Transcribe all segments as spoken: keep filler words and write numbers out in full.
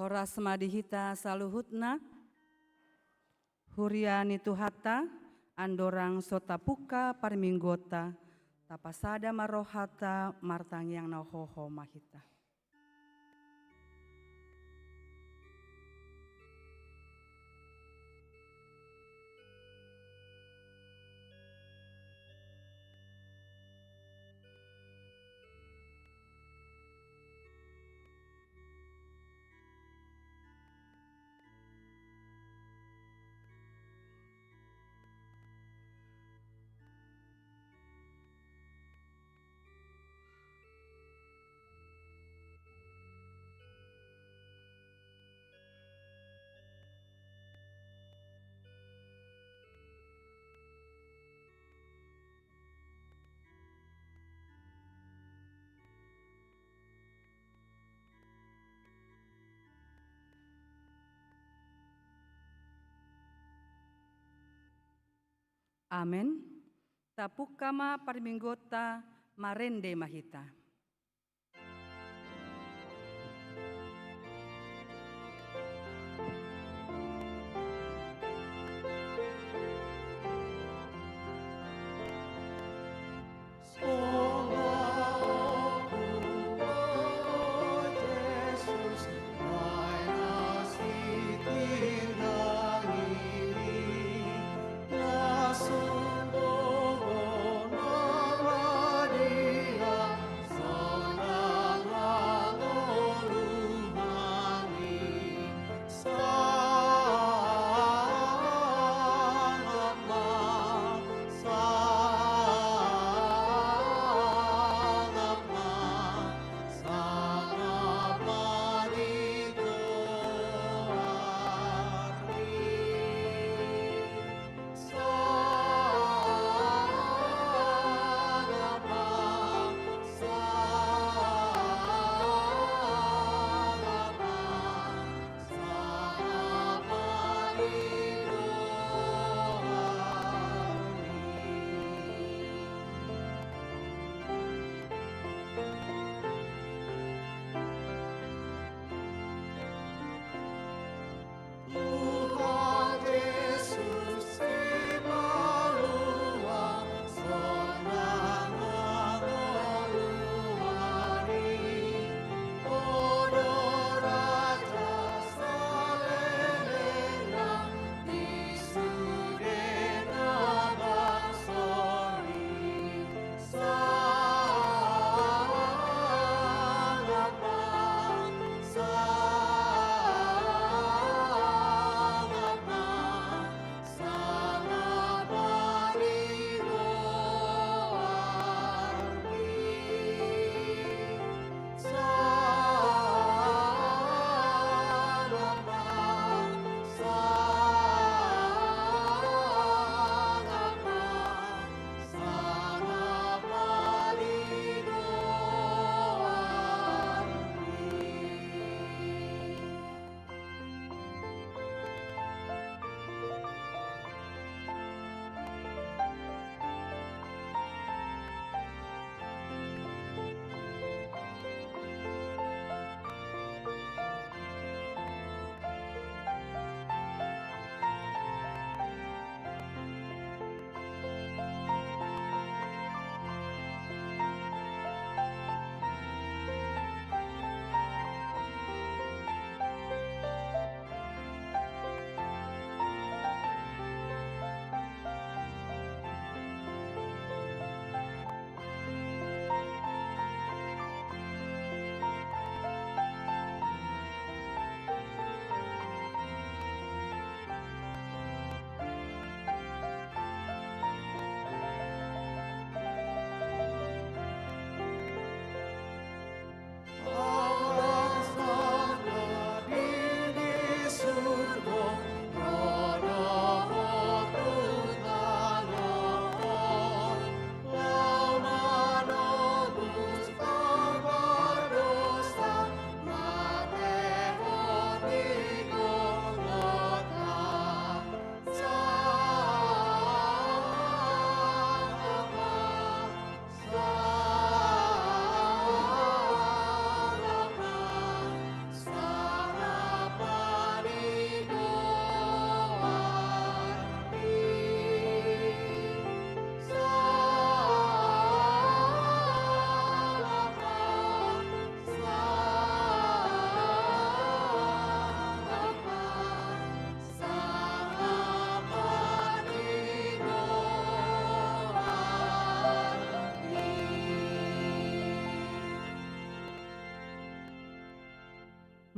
Horas ma di hita saluhutna, huria ni Tuhanta, andorang so tapungka parmingguonta, tapasada ma rohanta, martangiang na hoho ma hita. Amen. Tapungka ma parmingguonta, marende ma hita.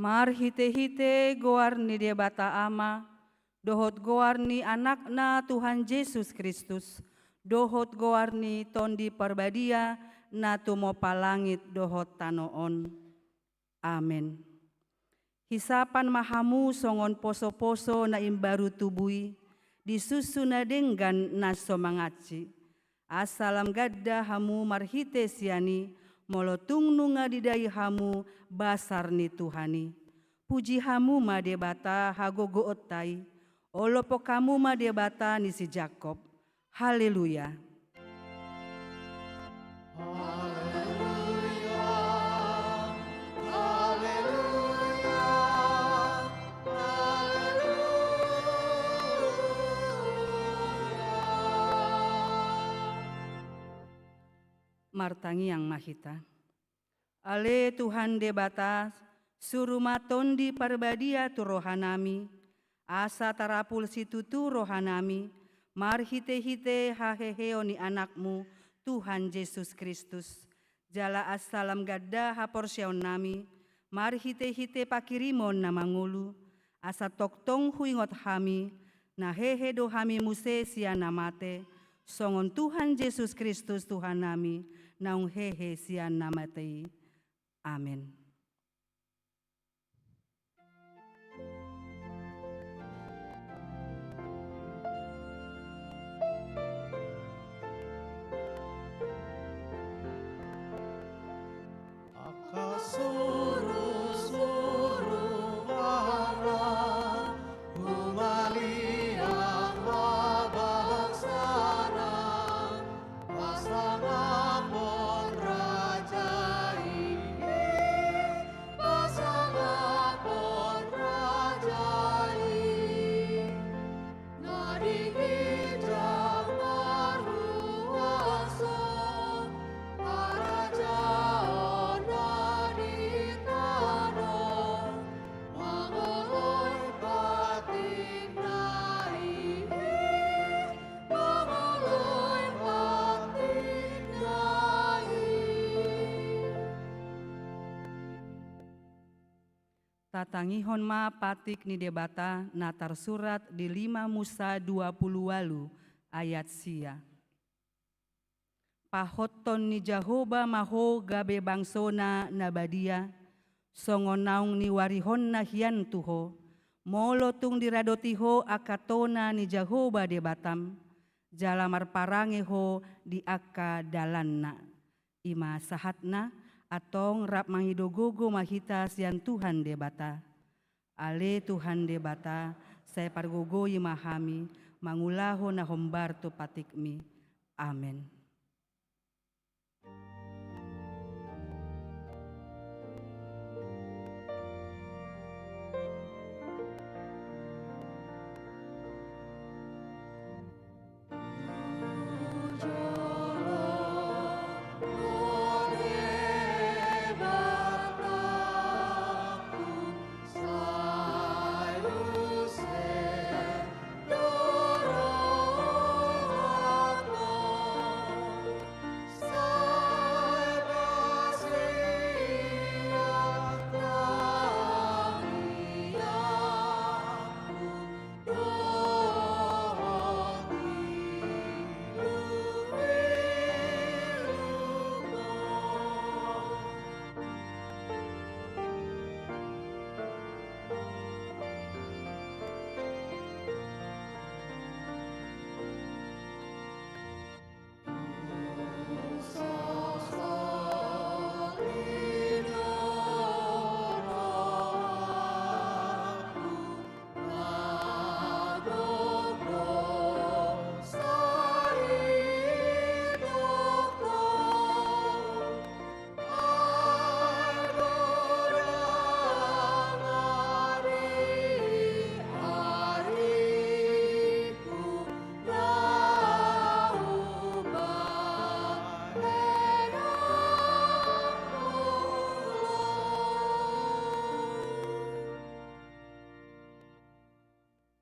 Marhite-hite goar ni Debata Ama, dohot goar ni Anakna Tuhan Jesus Kristus, dohot goar ni Tondi Parbadia na tumompa langit dohot tano on. Amen. Hisapan ma hamu songon poso-poso na imbaru tubu i, di susu na denggan na so mangansi. Asa lam ganda hamu marhite sian i, molo tung nunga didai hamu basar ni Tuhan i. Puji hamu ma Debata hagogoonta i, olopon hamu ma Debata ni si Jakob. Haleluya. Haleluya, haleluya, haleluya. Martangiang ma hita. Ale Tuhan Debata, suru ma Tondi Parbadia tu rohanami, asa tarapul situtu rohanami, marhite-hite haheheon ni Anakmu, Tuhan Jesus Kristus. Jala asa lam ganda haporseaonnami, marhite-hite panghirimon na mangolu, asa tongtong huingot hami, na hehe do hami muse sian na mate, songon Tuhan Jesus Kristus Tuhannami, naung hehe sian na mate i. Amen. Angka suru-suru Allah, humaliang ma bangsana, pasangaphon raja i, pasangaphon raja i. Na di ginjang marhuaso, harajaon na di tano, mangoloi patikna i, mangoloi patikna i. Tatangihon ma patik ni Debata na tarsurat di lima Musa dua pulu ualu ayat sia. Pahothon ni Jahowa ma ho gabe bangsona na badia, songon naung niuarihonna hian tu ho, molo tung diradoti ho angka tona ni Jahowa Debatam, jala marparange ho di angka dalanna. I ma sahatna, antong rap mangido gogo ma hita sian Tuhan Debata. Ale Tuhan Debata, sai pargogoi ma hami, mangulahon na hombar tu patikmi. Amen.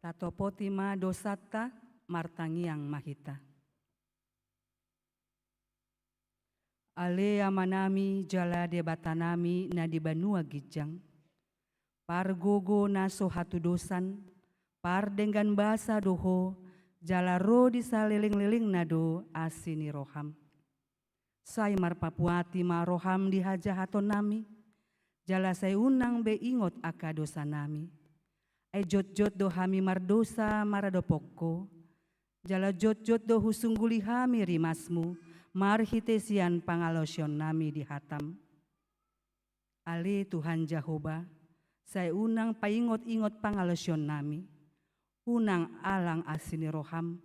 Tatopoti ma dosanta, martangiang ma hita. Ale Amanami jala Debatanami na di banua ginjang, Pargogo na so hatudosan, pardenggan basa do Ho, jala ro di salelenglelengna do asi ni roham. Sai marpapuati ma roham di hajahatonnami, jala sai unang be ingot angka dosanami. Ai jotjot do hami mardosa maradophon Ho, jala jotjot do husungguli hami rimasmu marhite sian pangalaosionnami di hatam. Ale Tuhan Jahowa, sai unang paingotingot pangalaosionnami. Unang alang asi ni roham,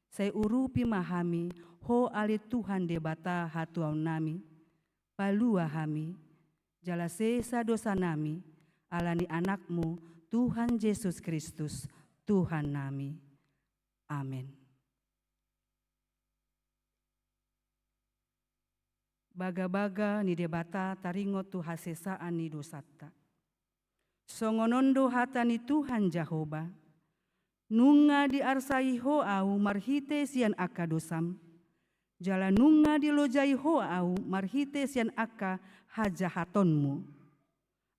sai urupi ma hami, Ho ale Tuhan Debata hatuaonnami. Palua hami, jala sesa dosanami, ala ni Anakmu, Tuhan Jesus Kristus, Tuhannami. Amen. Bagabaga ni Debata taringot tu hasesaan ni dosanta. Songon on do hata ni Tuhan Jahowa: Nunga diarsai Ho ahu marhite sian angka dosam, jala nunga dilojai Ho ahu marhite sian angka hajahatonmu.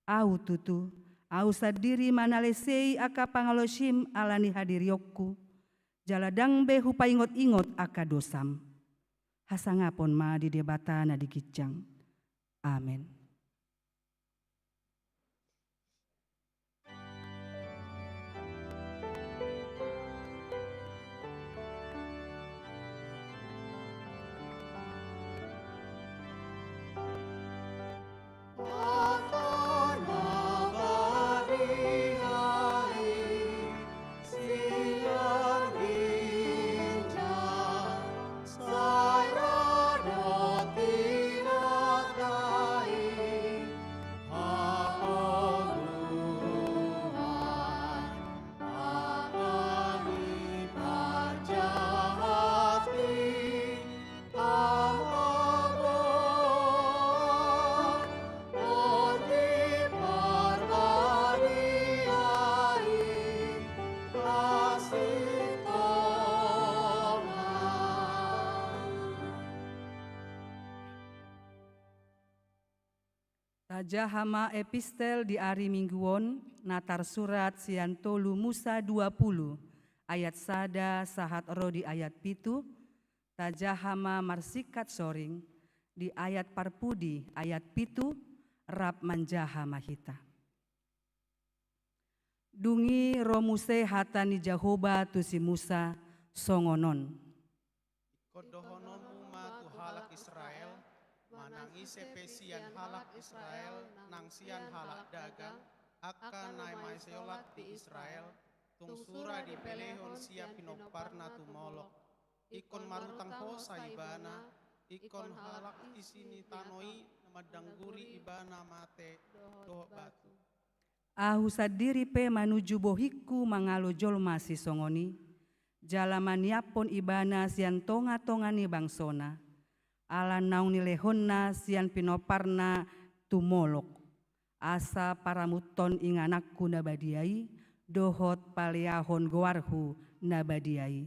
Ahu tutu, ahu sandiri ma na lesei angka pangalaosim ala ni hadirionku, jala ndang be hupaingotingot angka dosam. Hasangapon ma di Debata na di ginjang. Amen. Tajaha ma epistel di ari Minggu on, na tarsurat sian tolu Musa dua pulu, ayat sada sahat ro di ayat pitu. Tajaha ma marsingkat soring di ayat parpudi, ayat pitu, rap manjaha ma hita. Dung i ro muse hata ni Jahowa tu si Musa songon on: Ingkon dohononmu ma tu halak Israel, manang ise pe sian halak Israel nang sian halak dagang, angka na masiolat di Israel, tung sura dipelehon sian pinomparna tu Molok. Ingkon marutang hosa ibana, ingkon halak isi ni tano i na mandangguri ibana mate dohot batu. Ahu sandiri pe manuju bohingku mangalo jolma sisongon i, jala maniaphon ibana sian tongatonga ni bangsona, ala naung nilehonna sian pinomparna tu Molok, asa paramuthon ingananku na badia i, dohot paleahon goarhu na badia i.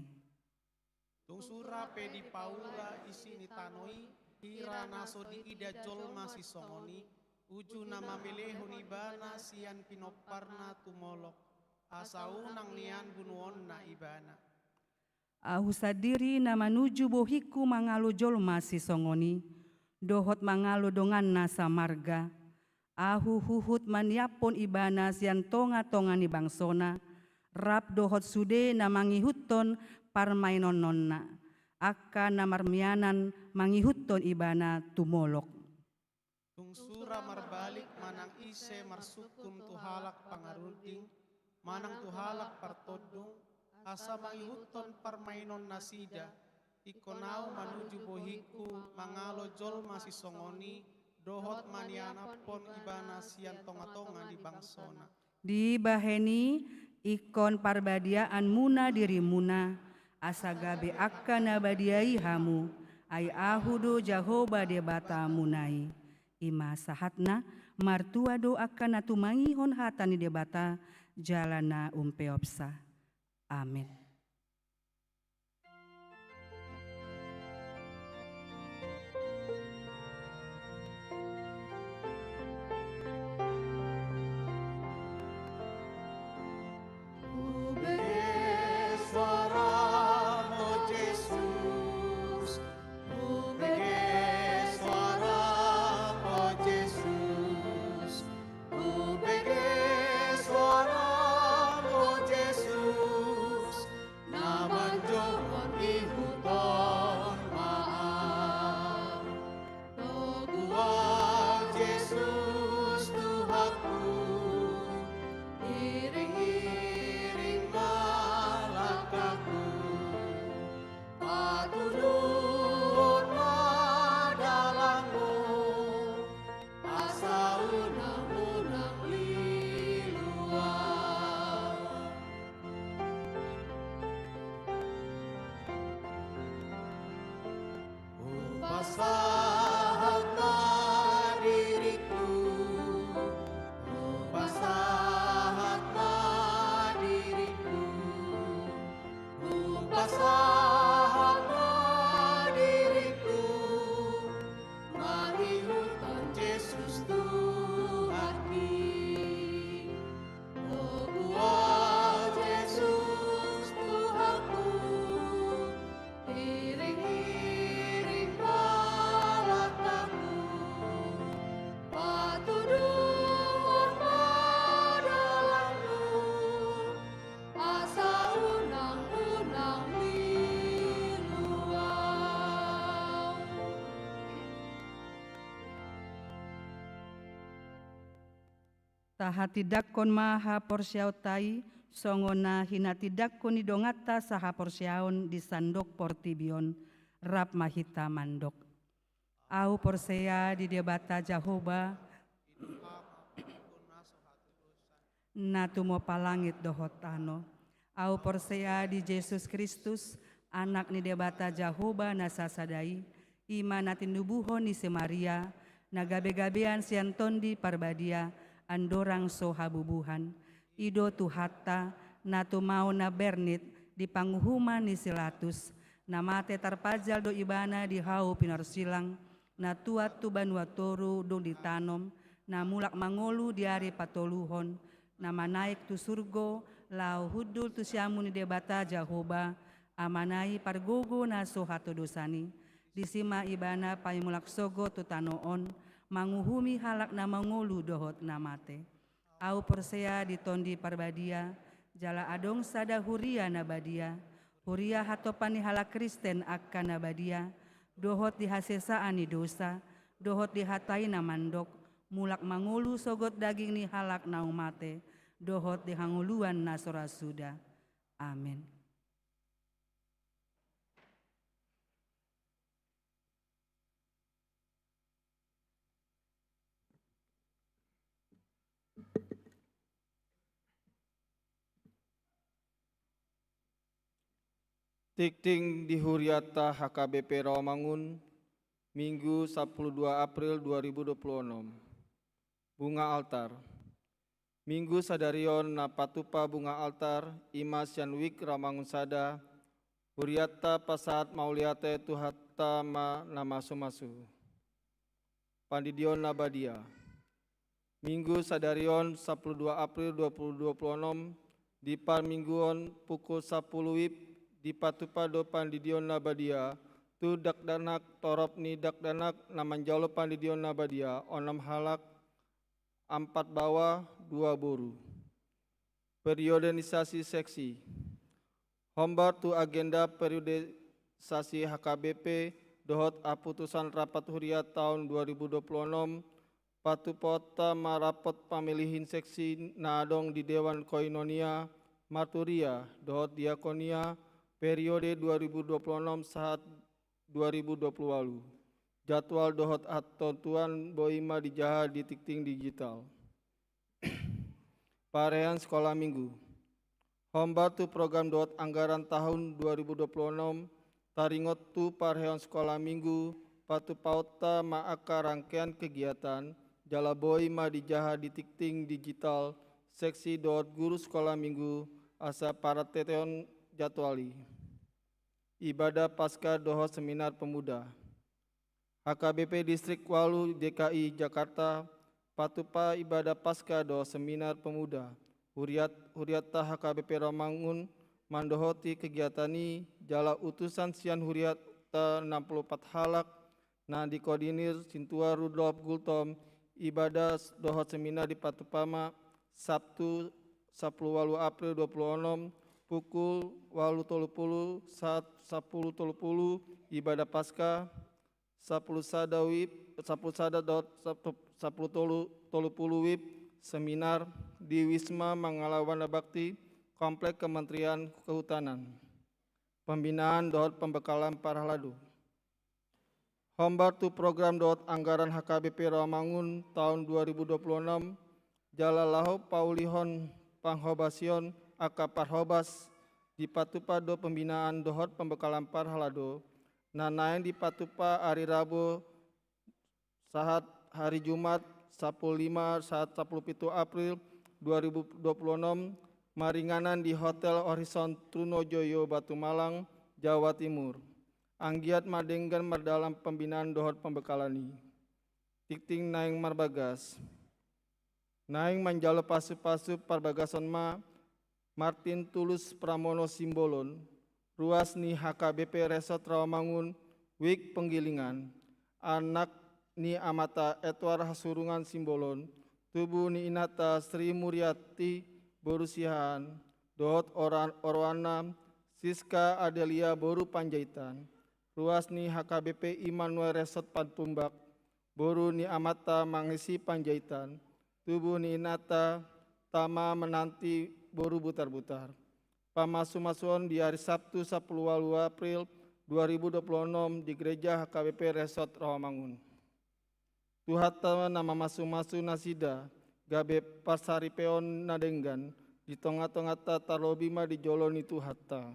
Tung sura pe dipaura isi ni tano i hira na so diida jolma sisongon i, uju na mamelehon ibana sian pinomparna tu Molok, asa unang nian bunuonna ibana. Ahu sandiri na manuju bohingku mangalo jolma sisongon i, dohot mangalo donganna samarga. Ahu huhut maniaphon ibana sian tongatonga ni bangsona, rap dohot sude na mangihuthon parmaenonnonna, angka na marmianan mangihuthon ibana tu Molok. Tung sura marbalik manang ise marsungkun tu halak pangarunding, manang tu halak partondung, asa mangihuthon parmaenonnasida, ingkon ahu manuju bohingku mangalo jolma sisongon i, dohot manianaphon ibana sian tongatonga ni bangsona. Dibahen i, ingkon parbadiaanmuna dirimuna, asa gabe angka na badia i hamu, ai Ahu do Jahowa Debatamuna i. I ma sahatna. Martua do angka na tumangihon hata ni Debata jala na umpeopsa. Amen. Tahatindangkon ma haporseaonta i, songon na hinatindangkon ni donganta sahaporseaon di sandok portibi on. Rap ma hita mandok. Ahu porsea di Debata Jahowa, na tumompa langit dohot tano. Ahu porsea di Jesus Kristus, Anak ni Debata Jahowa na sasada i, i ma na tinubuhon ni si Maria, na gabegabean sian Tondi Parbadia, andorang so habubuhan. I do Tuhanta, na tumaon na bernit di panguhuman ni si Latus, na mate tarpajal do ibana di hau pinorsilang, na tuat tu banua toru dung ditanom, na mulak mangolu di ari patoluhon, na manaek tu surgo, laho hundul tu siamun ni Debata Jahowa, Amana i pargogo na so hatodosan i. Disi ma ibana paimulak sogot tu tano on, manguhumi halak na mangolu dohot na mate. Ahu porsea di Tondi Parbadia, jala adong sada huria na badia, huria hatopan ni halak Kristen angka na badia, dohot di hasesaan ni dosa, dohot di hata i na mandok, mulak mangolu sogot daging ni halak naung mate, dohot di hangoluan na so ra suda. Amen. Tingting di huriata H K B P Rawamangun, Minggu sapuluh dua April dua ribu dua puluh enam. Bunga altar. Minggu sadari on na patupa bunga altar, i ma sian wijk Rawamangun sada, huriata pasahat mauliate tu Tuhanta ma na masumasu. Pandidion na badia. Minggu sadari on sapuluh dua April dua ribu dua puluh enam, di parmingguon pukul sapuluh wib, dipatupa do pandidion na badia, tu dakdanak torop ni dakdanak na manjalo pandidion na badia, onom halak, ampat baoa, dua boru. Periodisasi seksi. Hombar tu agenda periodisasi H K B P dohot haputusan rapat huria taon dua ribu dua puluh enam, patupaonta ma rapot pamilihan seksi na adong di Dewan Koinonia, Marturia, dohot Diakonia, periode dua ribu dua puluh enam sahat dua ribu dua puluh ualu. Jadwal dohot hatontuan boi ma dijaha di tingting digital. Parheon sikola minggu. Hombar tu program dohot anggaran tahun dua ribu dua puluh enam, taringot tu parheon sikola minggu, patupaonta ma angka rangkean kegiatan, jala boi ma dijaha di tingting digital, seksi dohot guru sikola minggu, asa paranteteon jadwal i. Ibadah Paskah dohot seminar pemuda. H K B P Distrik ualu D K I Jakarta, patupa ibadah Paskah dohot seminar pemuda. Huriat, huriata H K B P Rawamangun mandohoti kegiatan i, jala utusan sian huriata enam puluh empat halak, na dikoordinir Sintua Rudolf Gultom, ibadah dohot seminar dipatupa ma Sabtu sapuluh ualu April dua puluh enam, pukul ualu tolu pulu sahat sapuluh tolu pulu, ibadah Paskah, sapuluh sada wib, sapuluh sada dohot sapuluh tolu, tolu pulu wib, seminar di Wisma Manggala Warna Bakti, Komplek Kementerian Kehutanan. Pembinaan dohot pembekalan parhalado. Hombar tu program dohot anggaran H K B P Rawamangun taon dua ribu dua puluh enam, jala laho paulihon panghobasion angka parhobas, dipatupa do pembinaan dohot pembekalan parhalado, na naeng dipatupa ari Rabu sahat hari Jumat, sapuluh lima sahat sapuluh pitu April dua ribu dua puluh enam, maringanan di Hotel Horizon Trunojoyo Batumalang, Jawa Timur. Anggiat ma denggan mardalan pembinaan dohot pembekalan i. Tingting naeng marbagas. Naeng manjalo pasupasu parbagason ma Martin Tulus Pramono Simbolon, ruas ni H K B P Resort Rawamangun, Wijk Penggilingan, anak ni amanta Edward Hasurungan Simbolon, tubu ni inanta Sri Muriati boru Siahaan, dohot oran-, oroanna Siska Adelia boru Panjaitan, ruas ni H K B P Immanuel Resort Patumbak, boru ni amanta Mangesi Panjaitan, tubuh ni inanta, tama menanti boru Butarbutar. Pamasumasuon di hari Sabtu sampulu ualu April dua ribu dua puluh enam di Gereja H K B P Resort Rawamangun. Tuhanta na mamasumasu nasida, gabe parsaripeon na denggan di tongatonganta, tarlobi ma di jolo ni Tuhanta.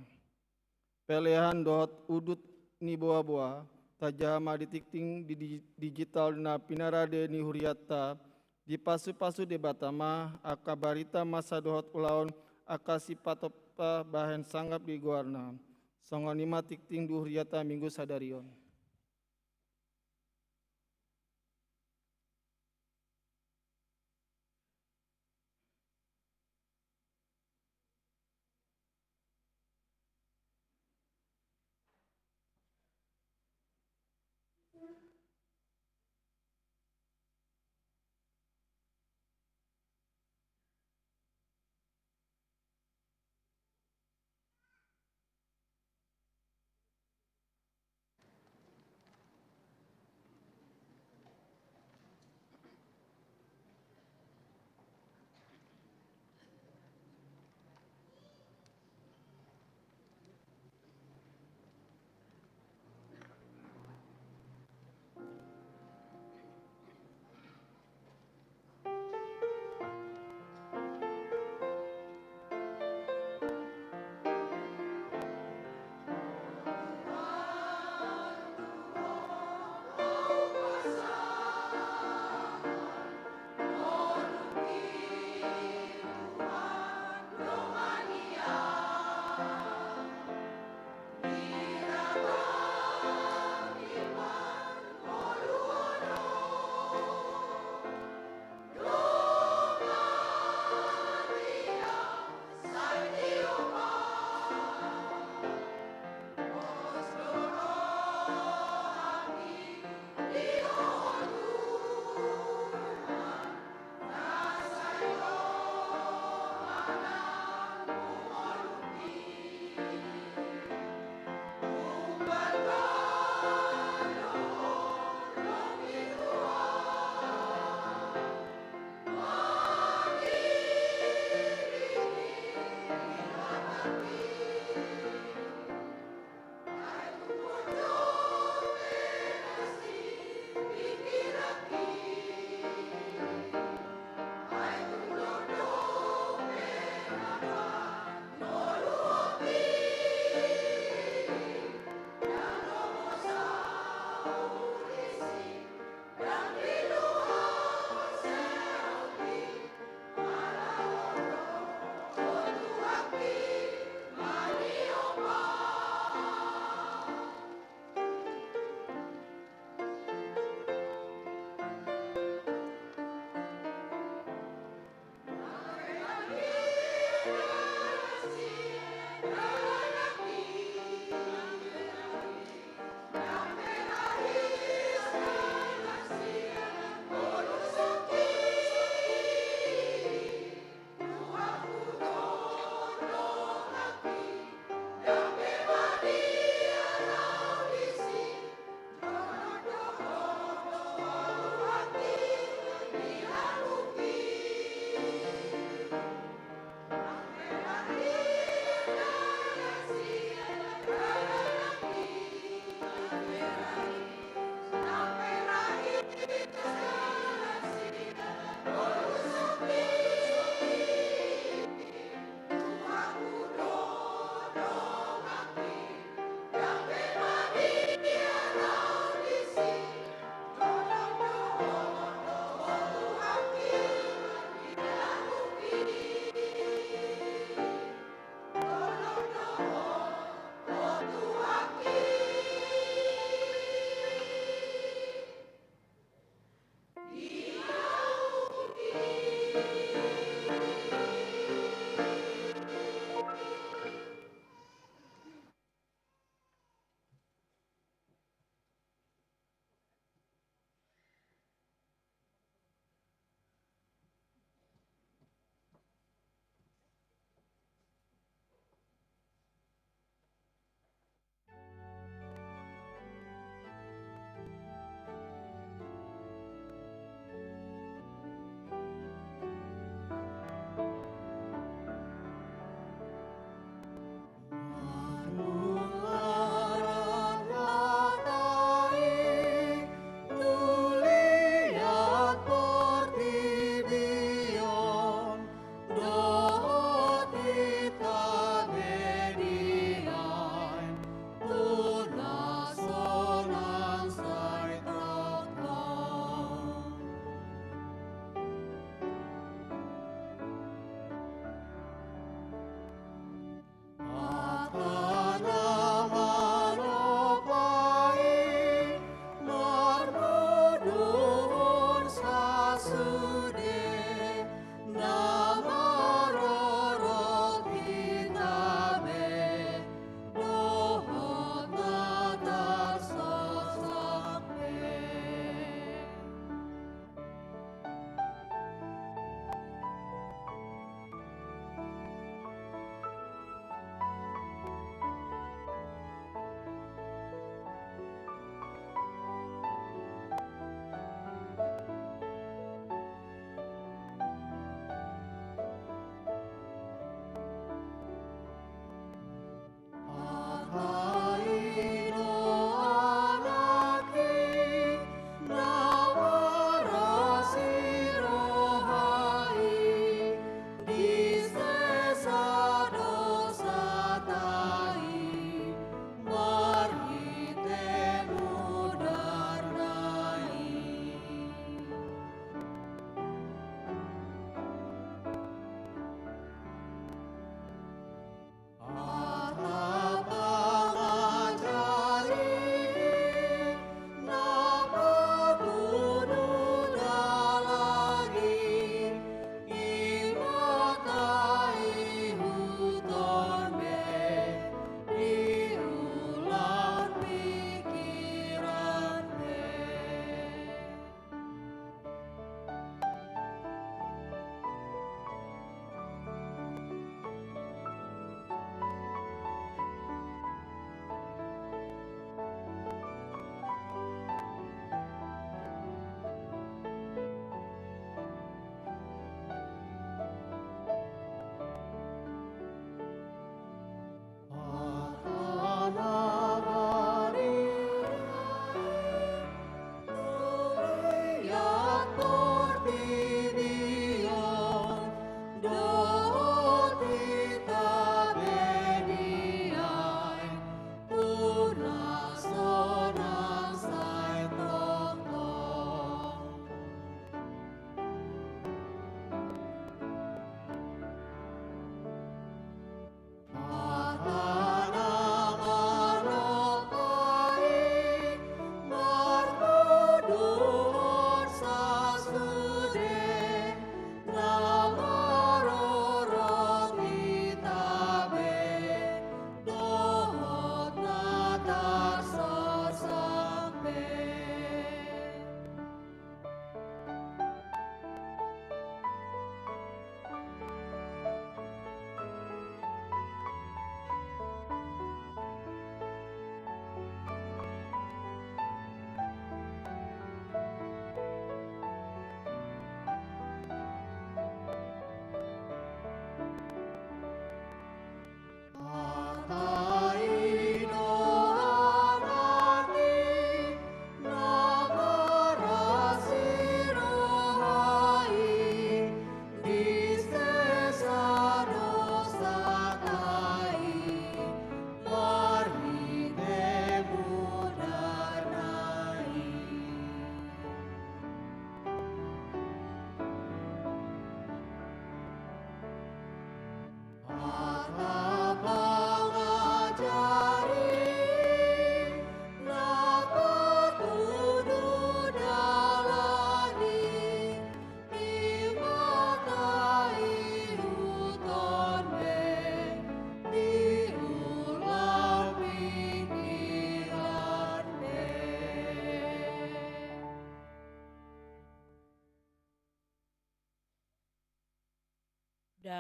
Pelehan dohot udut ni boaboa, tajaha ma di tingting di di-, digital na pinarade ni hurianta, dipasupasu Debata ma angka barita masa dohot ulaon angka sipatompa bahen sangap di goarna. Songon i ma tingting di hurianta Minggu sadari on.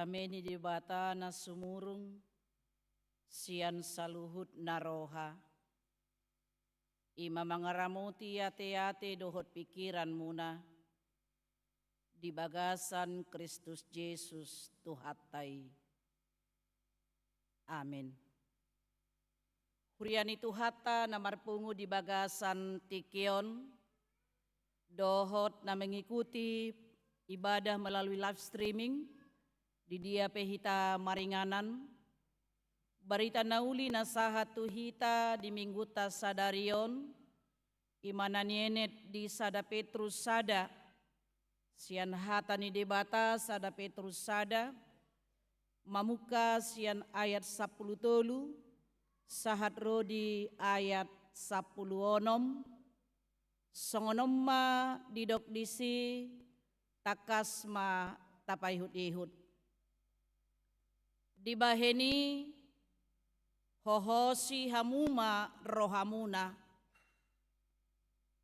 Dame ni Debata na sumurung sian saluhut na roha, i ma mangaramoti ateate dohot pikiranmuna di bagasan Kristus Jesus Tuhanta i. Amin. Huria ni Tuhanta na marpungu di bagasan tingki on, dohot na mengikuti ibadah melalui live streaming, di dia pe hita maringanan, barita na uli na sahat tu hita di minggunta sadari on, i ma na nienet di sada Petrus sada, sian hata ni Debata sada Petrus sada, mamungka sian ayat sampulu tolu, sahat ro di ayat sampulu onom, songon on ma didok disi, tangkas ma tapaihut-ihut. Dibahen i, hohosi hamu ma rohamuna.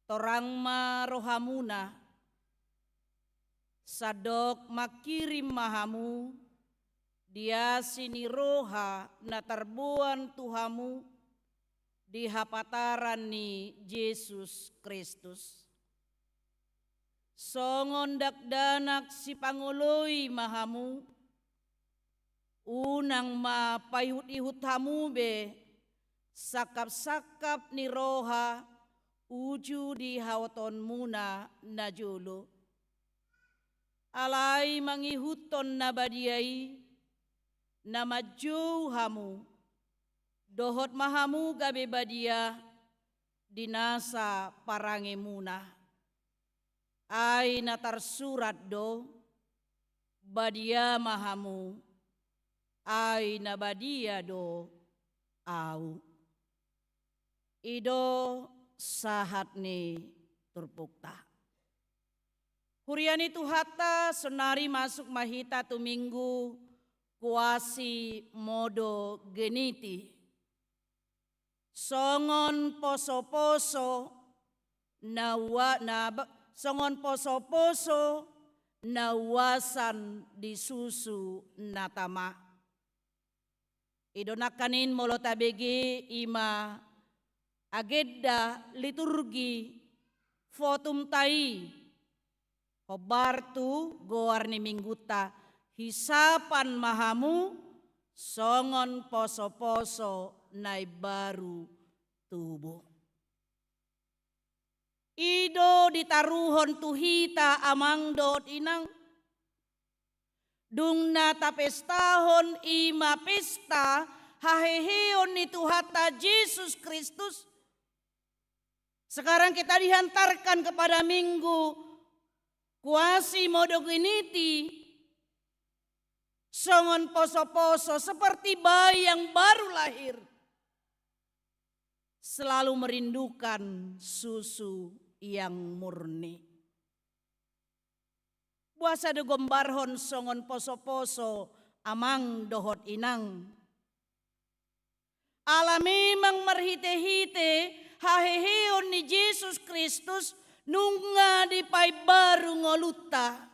Torang ma rohamuna. Sandok mangkirim ma hamu di asi ni roha na tarboan tu hamu di hapataran ni Jesus Kristus. Songon dakdanak sipangoloi ma hamu, unang ma paihut-ihut hamu be sangkap-sangkap ni roha uju di haotonmuna na jolo. Alai mangihuthon na badia i, na manjou hamu, dohot ma hamu gabe badia di nasa parangemuna. Ai na tarsurat do, badia ma hamu, ai na badia do ahu. I do sahat ni turpukta. Huria ni Tuhanta, saonari masuk ma hita tu Minggu Quasimodogeniti. Songon poso-poso na ua-, na ba-, songon poso-poso na uasan di susu na tama. I do nangkaning molo tabege i ma agenda liturgi votumta i, hombar tu goar ni minggunta, hisapan ma hamu songon poso-poso na imbaru tubu. I do ditaruhon tu hita amang dohot inang. Dung na tapestahon i ma pesta haheheon ni Tuhanta Jesus Kristus. Sekarang kita dihantarkan kepada Minggu Quasimodogeniti, songon poso-poso seperti bayi yang baru lahir, selalu merindukan susu yang murni. Boasa do gombarhon songon poso-poso amang dohot inang? Ala memang marhite-hite haheheon ni Jesus Kristus nunga dipaimbaru ngolunta.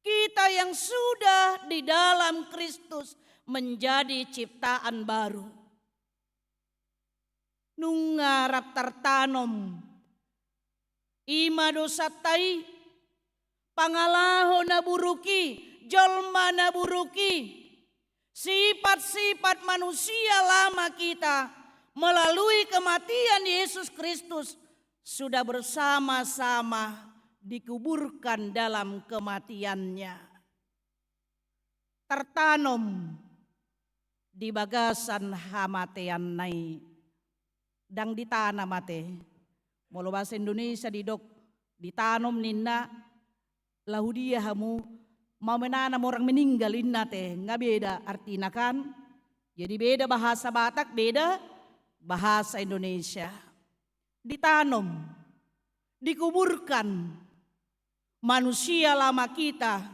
Kita yang sudah di dalam Kristus menjadi ciptaan baru. Nunga rap tartanom i ma dosanta i, pangalaho na buruk i, jolma na buruk i, sifat-sifat manusia lama kita melalui kematian Yesus Kristus sudah bersama-sama dikuburkan dalam kematiannya. Tartanom di bagasan hamateanna i. Ndang ditanam ate. Molo bahasa Indonesia didok ditanom ninna, laho dia hamu, mau menanam orang meninggal inna ate, nga beda artina kan? Jadi beda bahasa Batak, beda bahasa Indonesia. Ditanom, dikuburkan manusia lama kita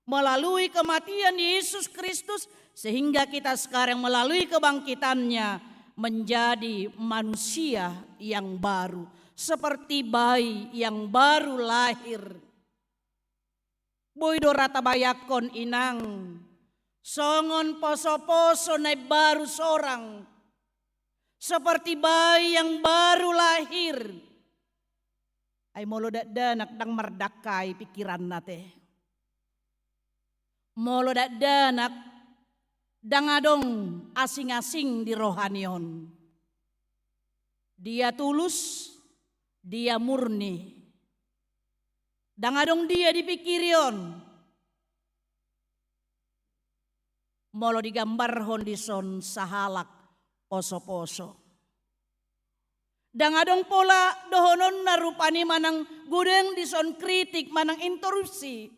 melalui kematian Yesus Kristus, sehingga kita sekarang melalui kebangkitannya menjadi manusia yang baru, seperti bayi yang baru lahir. Boi do ra tabayangkon, inang, songon poso-poso na imbaru sorang, seperti bayi yang baru lahir. Ai molo dakdanak, ndang mardangkai pikiranna te. Molo dakdanak, ndang adong asing-asing di rohani on. Dia tulus, dia murni. Ndang adong dia dipingkiri on. Molo digambarhon dison sahalak poso-poso, ndang adong pola dohononna rupani manang godang dison kritik manang interupsi.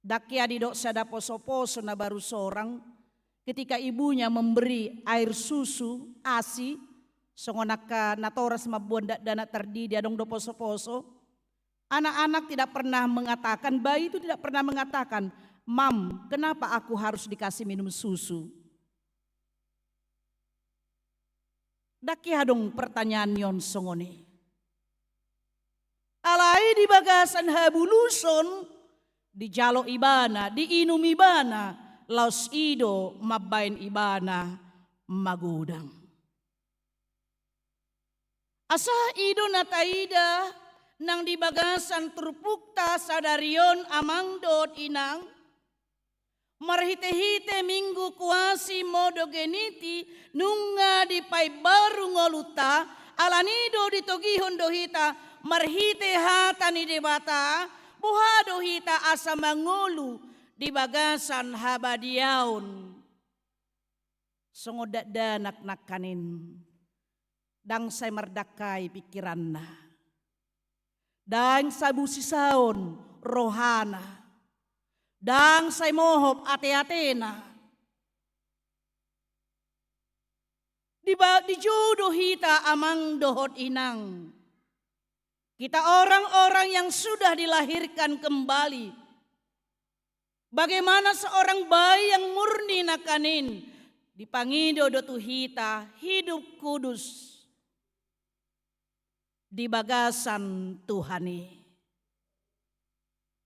Ndang hea didok sada poso-poso na baru sorang, ketika ibunya memberi air susu, asi, songon angka natoras mamboan dakdanak tardidi, adong do poso-poso. Anak-anak tidak pernah mengatakan, bayi itu tidak pernah mengatakan, "Mam, kenapa aku harus dikasih minum susu?" Ndang hea adong pertanyaan ni on songon i. Alai di bagasan habuluson, dijalo ibana, diinum ibana, laos i do mambaen ibana magodang. Asa i do na taida nang di bagasan turpukta sadari on, amang dohot inang, marhite-hite Minggu Quasimodogeniti nunga dipaimbaru ngolunta, alani i do ditogihon do hita marhite hata ni Debata, boha do hita asa mangolu di bagasan habadiaon. Songon dakdanak nangkaning, ndang sai mardangkai pikiranna, ndang sai busisaon rohana, ndang sai mohop ate-atena. Diba-, dijou do hita, amang dohot inang. Kita orang-orang yang sudah dilahirkan kembali. Bagaimana seorang bayi yang murni nangkaning, dipangido do tu hita hidup kudus di bagasan Tuhan i.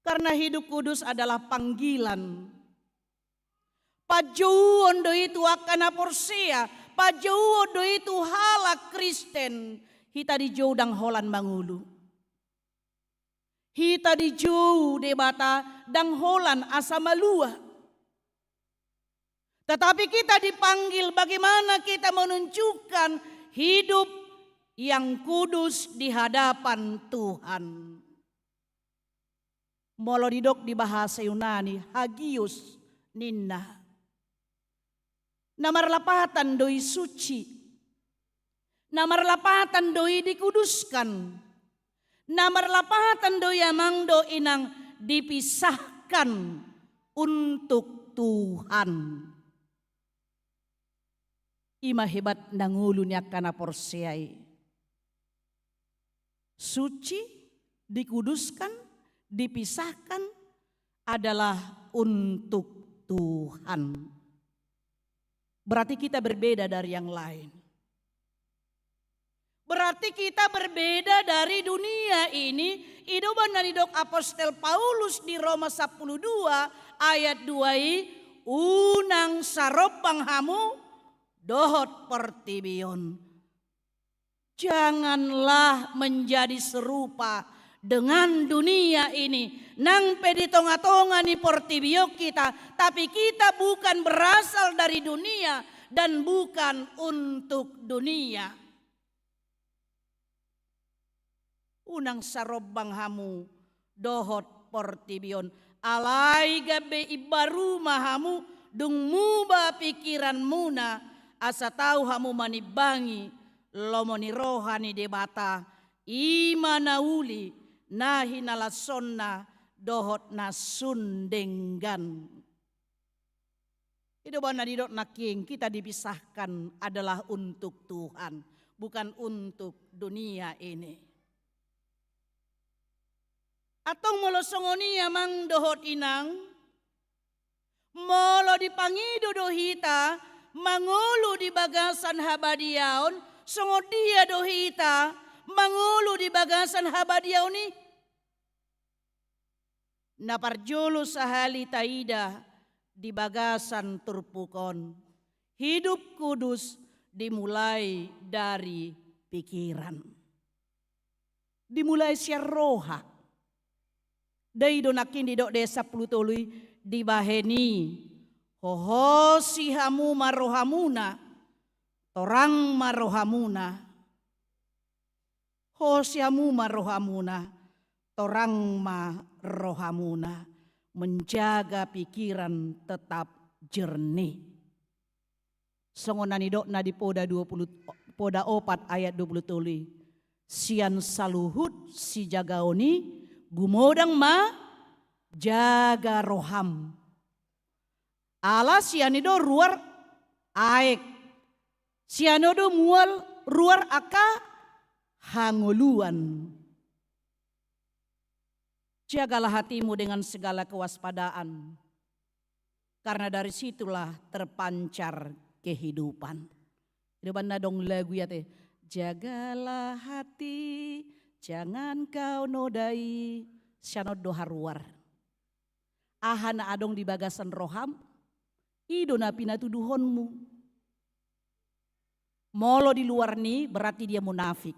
Karena hidup kudus adalah panggilan. Panjouon do i tu angka na porsea, panjouon do i tu halak Kristen, hita dijou ndang holan mangolu. Hita dijou Debata ndang holan asa malua. Tetapi kita dipanggil bagaimana kita menunjukkan hidup yang kudus di hadapan Tuhan. Molo didok di bahasa Yunani, hagios ninna. Na marlapatan do i suci. Na marlapatan do i dikuduskan. Na marlapatan do i, amang dohot inang, dipisahkan untuk Tuhan. I ma hebat na ngolu ni angka na porsea i. Suci, dikuduskan, dipisahkan adalah untuk Tuhan. Berarti kita berbeda dari yang lain. Berarti kita berbeda dari dunia ini. I do umbahen na nidok apostel Paulus di Roma sampulu dua ayat dua i, unang sarombang hamu dohot portibi on. Janganlah menjadi serupa dengan dunia ini. Nang pe di tonga-tonga ni portibi on hita, tapi kita bukan berasal dari dunia dan bukan untuk dunia. Unang sarombang hamu dohot portibi on. Alai gabe imbaru ma hamu, dung muba pikiranmuna, asa tau hamu manimbangi lomo ni roha ni Debata, i ma na uli, na hinalashonna dohot na sun denggan. I do umbahen na nidok nangkin, kita dipisahkan adalah untuk Tuhan, bukan untuk dunia ini. Antong molo songon i, amang dohot inang, molo dipangido do hita mangolu di bagasan habadiaon, songon dia do hita mangolu di bagasan habadiaon i? Na parjolo sahali taida di bagasan turpuk on, hidup kudus dimulai dari pikiran. Dimulai sian roha. Dai do nangkin didok di sampulu tolu i, dibahen i, hohosi hamu ma rohamuna, torang ma rohamuna. Hohosi hamu ma rohamuna, torang ma rohamuna, menjaga pikiran tetap jernih. Songon na nidokna di Poda dua puluh, Poda opat ayat dua puluh tolu i, sian saluhut sijagaon i, gumodang ma jaga roham. Ala sian i do ruar aek, sian i do mual ruar angka hangoluan. Jagalah hatimu dengan segala kewaspadaan, karena dari situlah terpancar kehidupan. Di banna adong lagu i ate, jagalah hati, jangan kau nodai. Sian on do haruar. Aha na adong di bagasan roham, i do na pinatuduhonmu. Molo di luar ni, berarti dia munafik.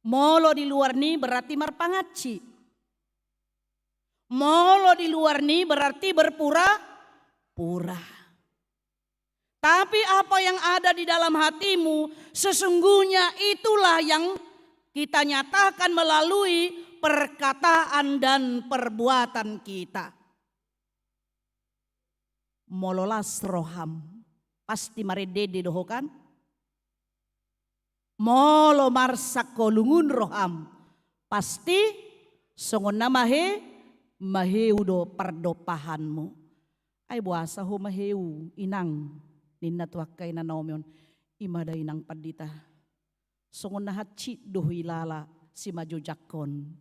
Molo di luar ni, berarti marpangansi. Molo di luar ni, berarti berpura-pura. Tapi apa yang ada di dalam hatimu, sesungguhnya itulah yang kita nyatakan melalui perkataan dan perbuatan kita. Molo las roham, pasti marende-ende do ho kan? Molo marsak holungun roham, pasti songon na mahe, maheu do pardompahanmu. Ai boasa ho maheu, inang, ninna tu angka inanami on, i ma da inang pandita. Songon na hansit do huilala simajojakkon.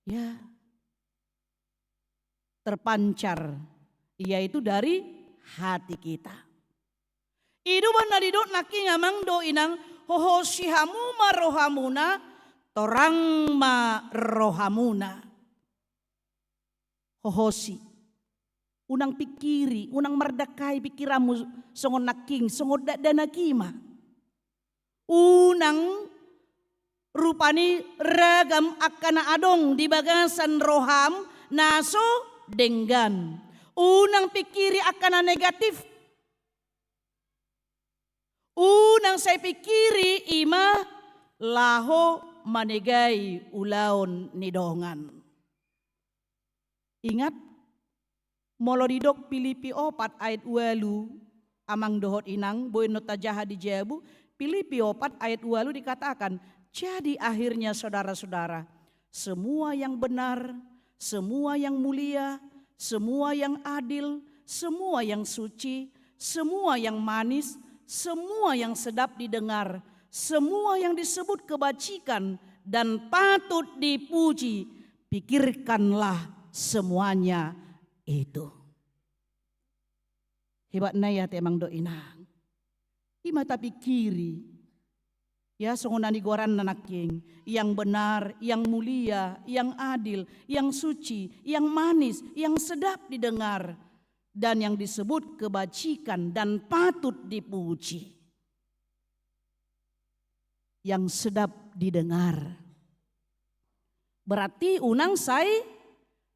Ya, terpancar, yaitu dari hati kita. I do umbahen na didok nangkin amang dohot inang, hohosi hamu ma rohamuna, torang ma rohamuna. Hohosi. Unang pingkiri, unang mardangkai pingkiranmu songon nangkin, songon dakdanak i ma. Unang rupani ragam angka na adong di bagasan roham na so denggan. Unang pingkiri angka na negatif. Unang sai pingkiri i ma laho manegai ulaon ni dongan. Ingat, molo didok Pilipi opat ayat ualu, amang dohot inang, boi annon tajaha di jabu, Pilipi opat ayat ualu dikatakan, jadi akhirnya saudara-saudara, semua yang benar, semua yang mulia, semua yang adil, semua yang suci, semua yang manis, semua yang sedap didengar, semua yang disebut kebajikan dan patut dipuji, pikirkanlah semuanya itu. Hebatna i ate amang dohot inang. I ma tapingkiri. Ya, songon na nigoaranna nangkin. Yang benar, yang mulia, yang adil, yang suci, yang manis, yang sedap didengar, dan yang disebut kebajikan dan patut dipuji. Yang sedap didengar. Berarti unang sai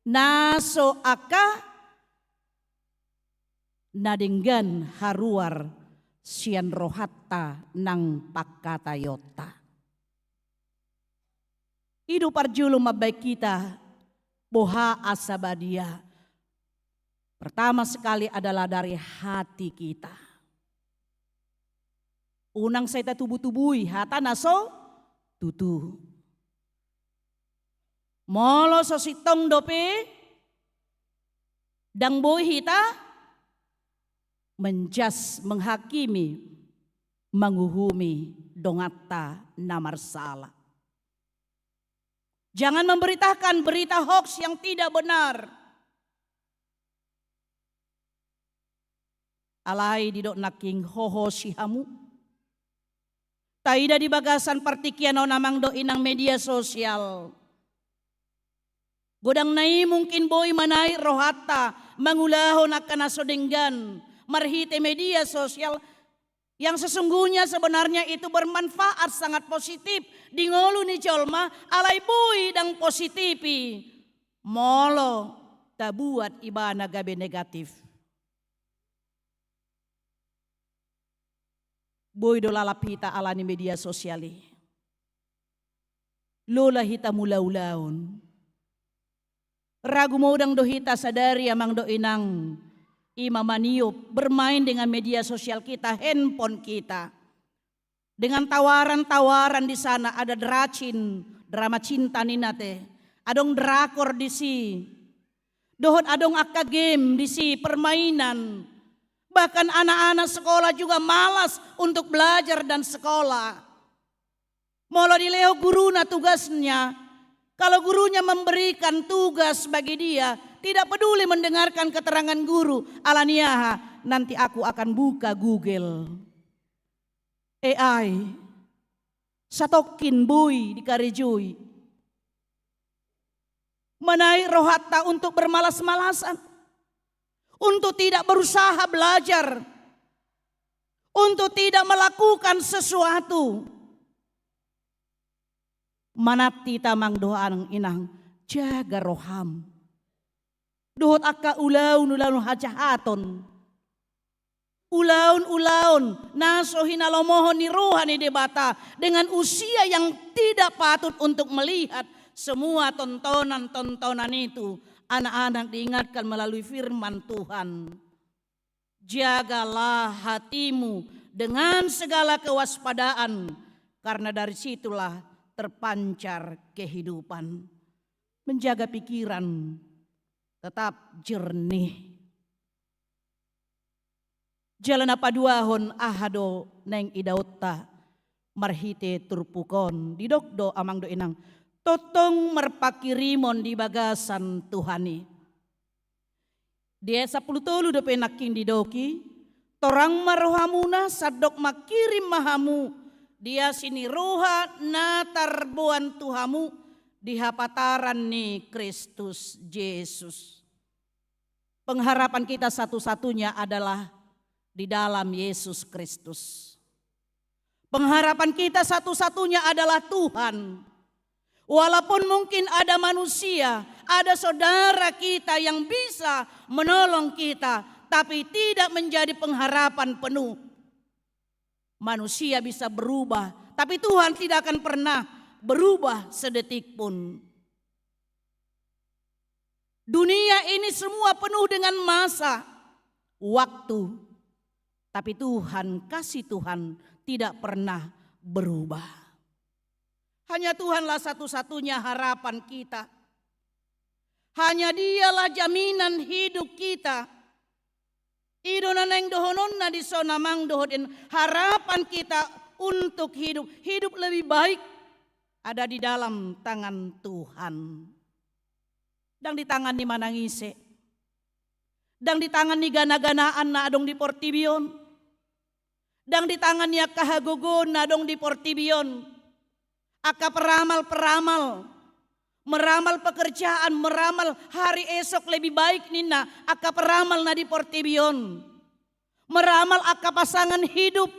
na so angka na denggan haruar sian rohanta nang pangkataionta. I do parjolo mambahen hita boha asa badia. Pertama sekali adalah dari hati kita. Unang sai tatubu-tubui hata na so tutu. Molo so sintong dope, ndang boi hita menjas, menghakimi, menguhumi donganta na marsala. Jangan memberitakan berita hoax yang tidak benar. Alai didok nangkin hohosi hamu. Taida di bagasan partingkian on amang dohot inang media sosial. Godang na i mungkin boi manarik rohanta mangulahon angka na so denggan marhite media sosial, yang sesungguhnya sebenarnya itu bermanfaat, sangat positif di ngolu ni jolma, alai boi ndang positif i molo tabuat ibana gabe negatif. Boi do lalap hita ala ni media sosial i. Lola hita mangulahon. Ragu modang do hita sadari, amang dohot inang, ima maniop, bermain dengan media sosial kita, handphone kita. Dengan tawaran-tawaran di sana, ada dracin, drama cinta ninna te. Adong drakor disi. Dohot adong angka game disi, permainan. Bahkan anak-anak sekolah juga malas untuk belajar dan sekolah. Molo dilehon guruna tugasnya, kalau gurunya memberikan tugas bagi dia, tidak peduli mendengarkan keterangan guru, ala ni aha, nanti aku akan buka Google. A I, satongkin boi dikarejoi. Manarik rohanta untuk bermalas-malasan, untuk tidak berusaha belajar, untuk tidak melakukan sesuatu. Manat hita, amang dohot inang, jaga roham. Dohot angka ulaon-ulaon hajahaton. Ulaon-ulaon na so hinalomohon ni roha ni Debata dengan usia yang tidak patut untuk melihat semua tontonan-tontonan itu. Anak-anak diingatkan melalui firman Tuhan. Jagalah hatimu dengan segala kewaspadaan, karena dari situlah terpancar kehidupan. Menjaga pikiran tetap jernih. Jala na paduahon, aha do naeng idaonta marhite turpuk on? Didok do, amang dohot inang, tongtong marpanghirimon di bagasan Tuhan i. Di ayat sampulu tolu dope nangkin didok i, torang ma rohamuna, sandok manghirim ma hamu di asi ni roha na tarboan tu hamu di hapataran ni Kristus Jesus. Pengharapan kita satu-satunya adalah di dalam Yesus Kristus. Pengharapan kita satu-satunya adalah Tuhan. Walaupun mungkin ada manusia, ada saudara kita yang bisa menolong kita, tapi tidak menjadi pengharapan penuh. Manusia bisa berubah, tapi Tuhan tidak akan pernah berubah sedetik pun. Dunia ini semua penuh dengan masa, waktu. Tapi Tuhan, kasih Tuhan tidak pernah berubah. Hanya Tuhanlah satu-satunya harapan kita. Hanya Dialah jaminan hidup kita. I do na naeng dohononna dison, amang dohot inang, harapan kita untuk hidup, hidup lebih baik ada di dalam tangan Tuhan. Ndang di tangan ni manang ise. Ndang di tangan ni gana-ganaan na adong di portibi on. Ndang di tangan ni angka hagogoon na adong di portibi on. Angka peramal-peramal, meramal pekerjaan, meramal hari esok lebih baik ninna angka peramal na di portibi on. Meramal angka pasangan hidup.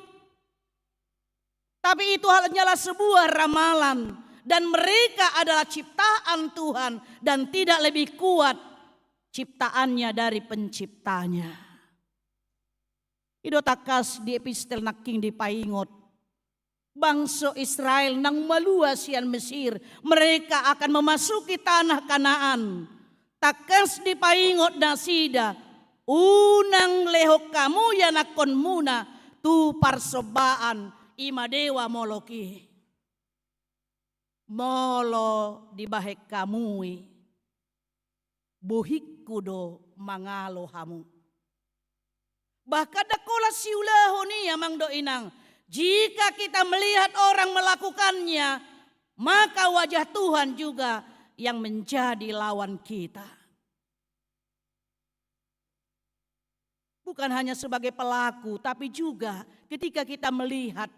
Tapi itu hanyalah sebuah ramalan, dan mereka adalah ciptaan Tuhan dan tidak lebih kuat ciptaannya dari penciptanya. I do tangkas di epistel nangkin dipaingot, bangso Israel naung malua sian Mesir, mereka akan memasuki tanah Kanaan. Tangkas dipaingot nasida, unang lehon hamu ianakkonmuna tu parsombaan, i ma dewa Molok i. Molo dibahen hamu i, bohingku do mangalo hamu. Bahkan ndang holan siulahon i, amang dohot inang. Jika kita melihat orang melakukannya, maka wajah Tuhan juga yang menjadi lawan kita. Bukan hanya sebagai pelaku, tapi juga ketika kita melihat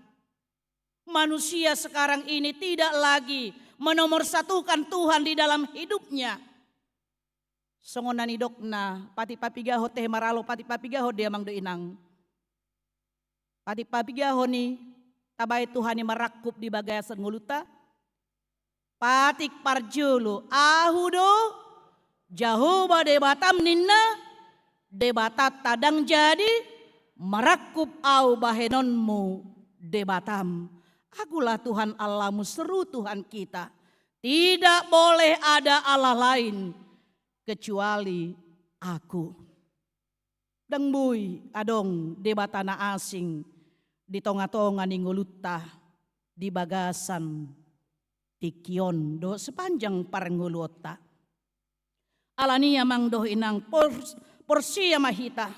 manusia sekarang ini tidak lagi menomorsatukan Tuhan di dalam hidupnya. Songon na nidokna, patik papigahon tehe maralo, patik papigahon di amang dohot inang. Patik papigahon i, tabaen Tuhan i marangkup di bagasan ngolunta. Patik parjolo, Ahu do Jahowa Debatam ninna, Debatanta ndang jadi marangkup Ahu bahenonmu Debatam. Akulah Tuhan Allahmu, seru Tuhan kita. Tidak boleh ada Allah lain kecuali Aku. Ndang boi adong debata na asing di tonga-tonga ni ngolunta di bagasan tingki on dohot sepanjang parngoluonta. Alani i amang dohot inang, pors-, porsea ma hita.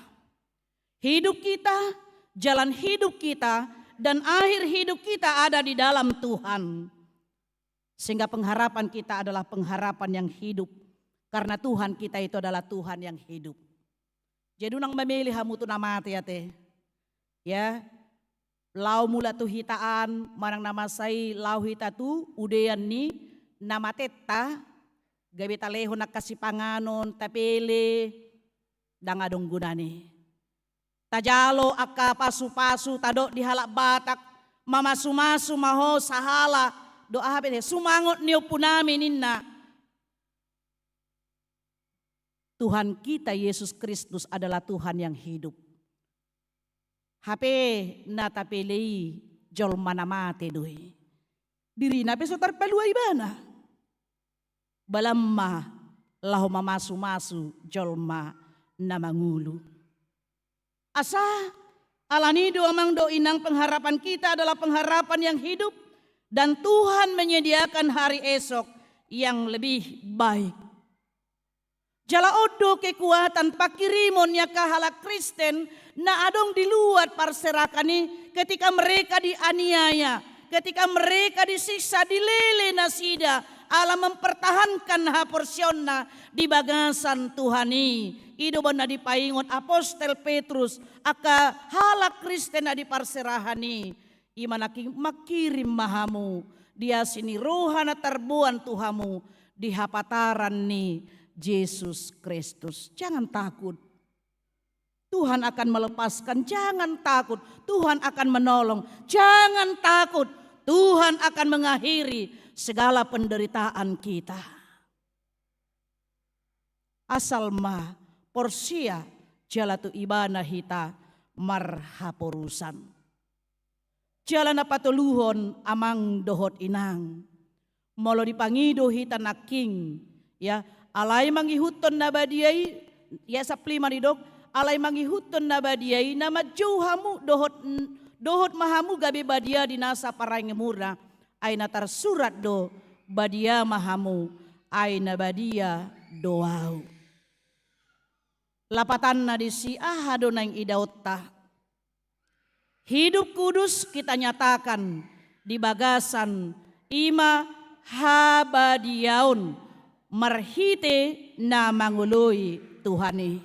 Hidup kita, jalan hidup kita, dan akhir hidup kita ada di dalam Tuhan. Sehingga pengharapan kita adalah pengharapan yang hidup. Karena Tuhan kita itu adalah Tuhan yang hidup. Jadi unang mamele hamu tu na mate ate. Ya, laho mulak tu hita an, manang na masa i laho hita tu udean ni na matenta, gabe talehon angka sipanganon, tapele, ndang adong gunana i. Tajalo angka pasu-pasu, tadok di halak Batak, mamasu-masu ma ho sahala, do aha pe, sumangot ni ompunami ninna. Tuhan kita Yesus Kristus adalah Tuhan yang hidup. Hape na tapele i jolma na mate do i. Dirina pe so tarpalua ibana. Balam ma laho mamasu-masu jolma na mangolu. Asa, alani i do amang dohot inang, pengharapan kita adalah pengharapan yang hidup, dan Tuhan menyediakan hari esok yang lebih baik. Jala on do kekuatan pangkirimon ni angka halak Kristen na adong di luat parserahan i, ketika mereka dianiaya, ketika mereka disiksa, dilele nasida, ala mempertahankan haporseaonna di bagasan Tuhan i. I do umbahen na dipaingot apostel Petrus, angka halak Kristen na di parserahan i. I ma nangkin mangkirim ma hamu di asi ni roha na tarboan tu hamu di hapataran ni Jesus Kristus. Jangan takut. Tuhan akan melepaskan, jangan takut. Tuhan akan menolong, jangan takut. Tuhan akan mengakhiri segala penderitaan kita. Asal ma porsea jala tu Ibana hita marhaporusan. Jala na patoluhon amang dohot inang. Molo dipangido hita nangkin, ya, alai mangihuthon na badia i, ya, saplima didok, alai mangihuthon na badia i, na manjou hamu dohot, dohot ma hamu gabe badia di nasa parange muna, ai na tarsurat do, badia ma hamu, ai na badia do ahu. Lapatanna disi, aha do naeng idaonta? Hidup kudus kita nyatakan di bagasan i ma habadiaon marhite na mangoloi Tuhan i.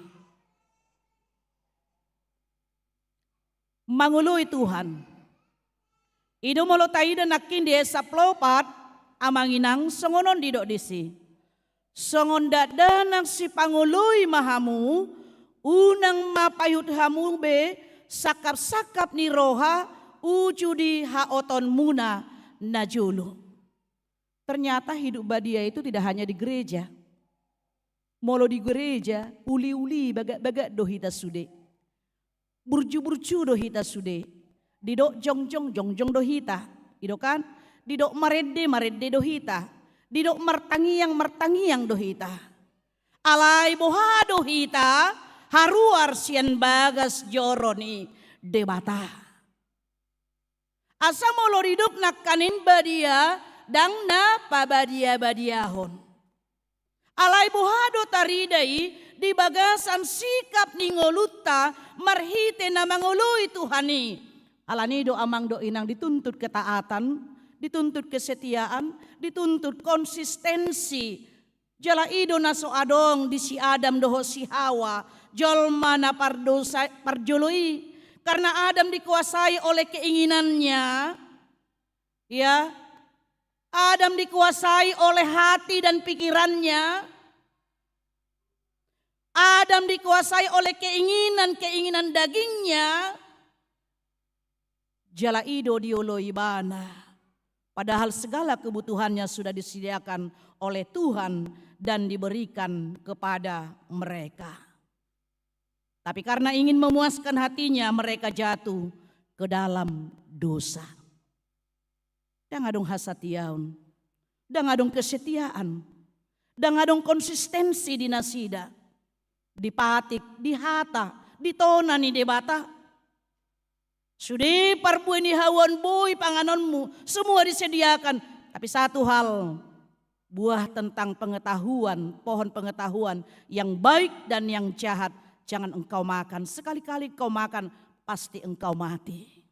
Mangoloi Tuhan. I do molo taida nangkin di ayat sampulu opat, amang inang, songon on didok disi. Songon dakdanak sipangoloi ma hamu, unang ma paihut hamu be sangkap-sangkap ni roha uju di haotonmuna na jolo. Ternyata hidup badia itu tidak hanya di gereja. Molo di gereja, uli-uli, bagak-bagak do hita sude. Burju-burju do hita sude. Didok jongjong, jongjong do hita. I do kan? Didok marende, marende do hita. Didok martangiang, martangiang do hita. Alai boha do hita haruar sian bagas joro ni Debata? Asa molo didok nangkaning badia, ndang na pabadia-badiahon. Alai boha do tarida i di bagasan sikap ni ngolunta marhite na mangoloi Tuhan i? Alani i do amang dohot inang dituntut ketaatan, dituntut kesetiaan, dituntut konsistensi. Jala i do na so adong di si Adam dohot si Hawa, jolma na pardosa, parjolo i. Karena Adam dikuasai oleh keinginannya, ya, Adam dikuasai oleh hati dan pikirannya. Adam dikuasai oleh keinginan-keinginan dagingnya, jala i do dioloi ibana. Padahal segala kebutuhannya sudah disediakan oleh Tuhan dan diberikan kepada mereka. Tapi karena ingin memuaskan hatinya, mereka jatuh ke dalam dosa. Ndang adong hasatiaon, ndang adong kesetiaan, ndang adong konsistensi di nasida. Dipatik, dihata, ditona ni Debata. Sude parbue ni hau on, boi panganonmu, semua disediakan. Tapi satu hal, buah tentang pengetahuan, pohon pengetahuan yang baik dan yang jahat, jangan engkau makan. Sekali-kali engkau makan, pasti engkau mati.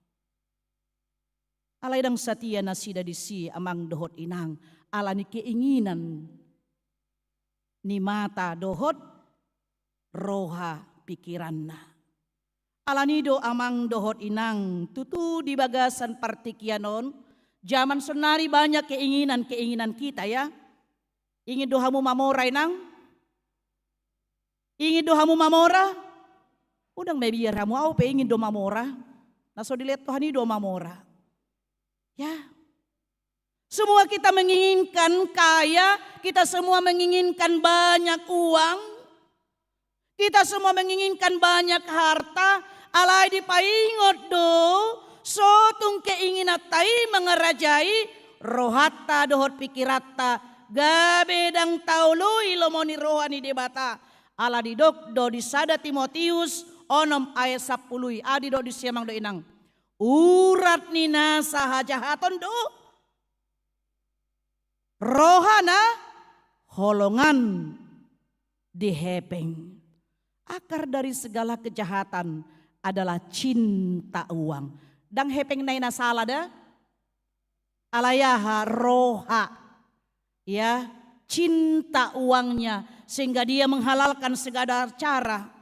Alai ndang satia nasida disi, amang dohot inang, ala ni keinginan ni mata dohot roha pikiranna. Ala ni do, amang dohot inang, tutu di bagasan partingkian on, jaman sonari banyak keinginan-keinginan kita, ya. Ingin do hamu mamora, inang? Ingin do hamu mamora? Unang mabiar hamu, au pe ingin do mamora. Na so dilehon Tuhan i do mamora. Ya. Semua kita menginginkan kaya, kita semua menginginkan banyak uang, kita semua menginginkan banyak harta, alai dipaingot do, so tung keinginanta i mangarajai rohanta dohot pikiranta, gabe ndang taoloi lomo ni roha ni Debata. Ala didok do di sada Timotius onom ayat sampulu i, aha didok disi, amang dohot inang? Urat ni nasa hajahaton do roha na holongan di hepeng. Akar dari segala kejahatan adalah cinta uang. Ndang hepengna i na sala da, alai aha? Roha. Ya, cinta uangnya, sehingga dia menghalalkan segala cara.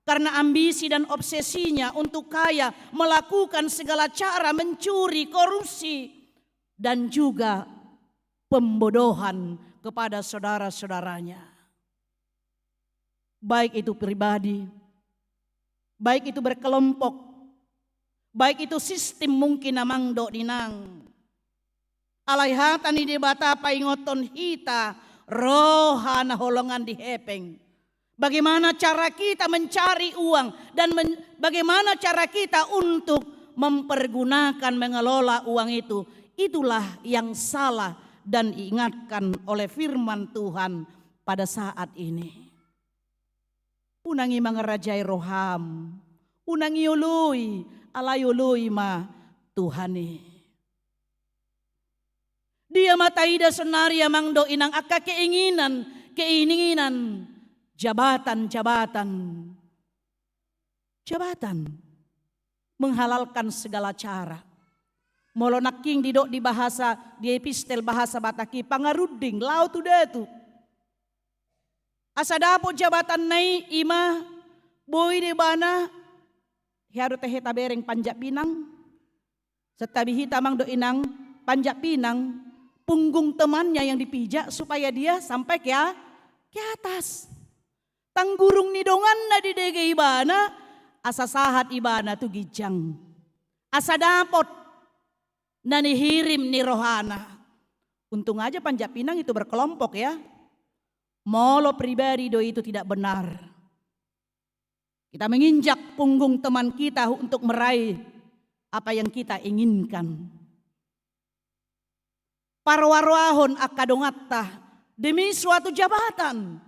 Karena ambisi dan obsesinya untuk kaya, melakukan segala cara mencuri, korupsi, dan juga pembodohan kepada saudara-saudaranya. Baik itu pribadi, baik itu berkelompok, baik itu sistem mungkin, amang dohot inang. Alai hata ni Debata paingothon hita roha na holongan di hepeng. Bagaimana cara kita mencari uang dan men-, bagaimana cara kita untuk mempergunakan, mengelola uang itu. Itulah yang salah dan diingatkan oleh firman Tuhan pada saat ini. Unang i mangarajai roham, unang i oloi, alai oloi ma Tuhan i. Dia ma taida sonari, amang dohot inang, angka keinginan, keinginan jabatan, jabatan. Jabatan. Menghalalkan segala cara. Molo nangkin didok di bahasa, di epistel bahasa Batak i, pangarunding, laho tu datu. Asa dapot jabatanna i, ima boi do ibana, hea do tahe tabereng panjat pinang. Santabi hita, amang dohot inang, panjat pinang, punggung temannya yang dipijak supaya dia sampai ke a-, ke atas. Tanggurung ni donganna didege ibana, asa sahat ibana tu ginjang. Asa dapot na nihirim ni rohana. Untung aja panjat pinang itu berkelompok, ya. Molo pribadi do itu tidak benar. Kita menginjak punggung teman kita untuk meraih apa yang kita inginkan. Paroa-roahon angka donganta demi suatu jabatan.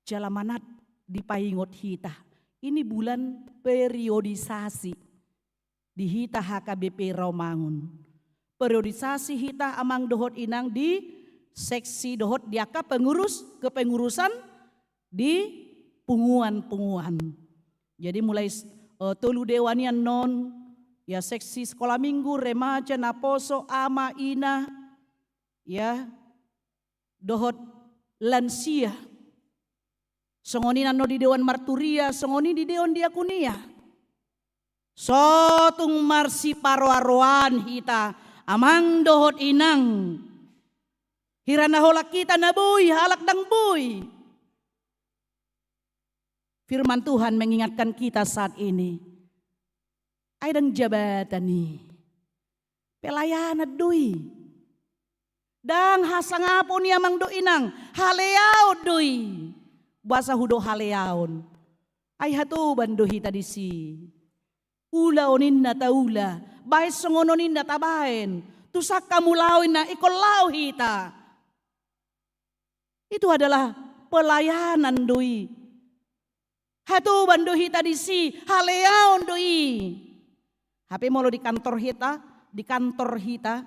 Jala manat dipaingot hita. Ini bulan periodisasi. Di hita H K B P Rawamangun. Periodisasi hita, amang dohot inang, di seksi dohot di angka pengurus kepengurusan di punguan-punguan. Jadi mulai, eh, tolu dewan i annon, ya, seksi sekolah minggu, remaja, naposo, ama, ina, ya, dohot lansia. Songon i annon di dewan marturia, songon i di dewan diakonia. So tung marsiparoa-roaan hita, amang dohot inang. Hira na holan hita na boi, halak ndang boi. Firman Tuhan mengingatkan kita saat ini. Ai ndang jabatan i. Pelayanan do i. Ndang hasangapon i amang dohot inang, haleaon do i. Boasa hudok haleaon? Ai hatoban do hita disi. Ulaon ninna taula, baen songon on ninna tabaen. Tu sangkap ulaon ninna ingkon laho hita. Itu adalah pelayanan do i. Hatoban do hita disi, haleaon do i. Hape molo di kantor hita, di kantor hita,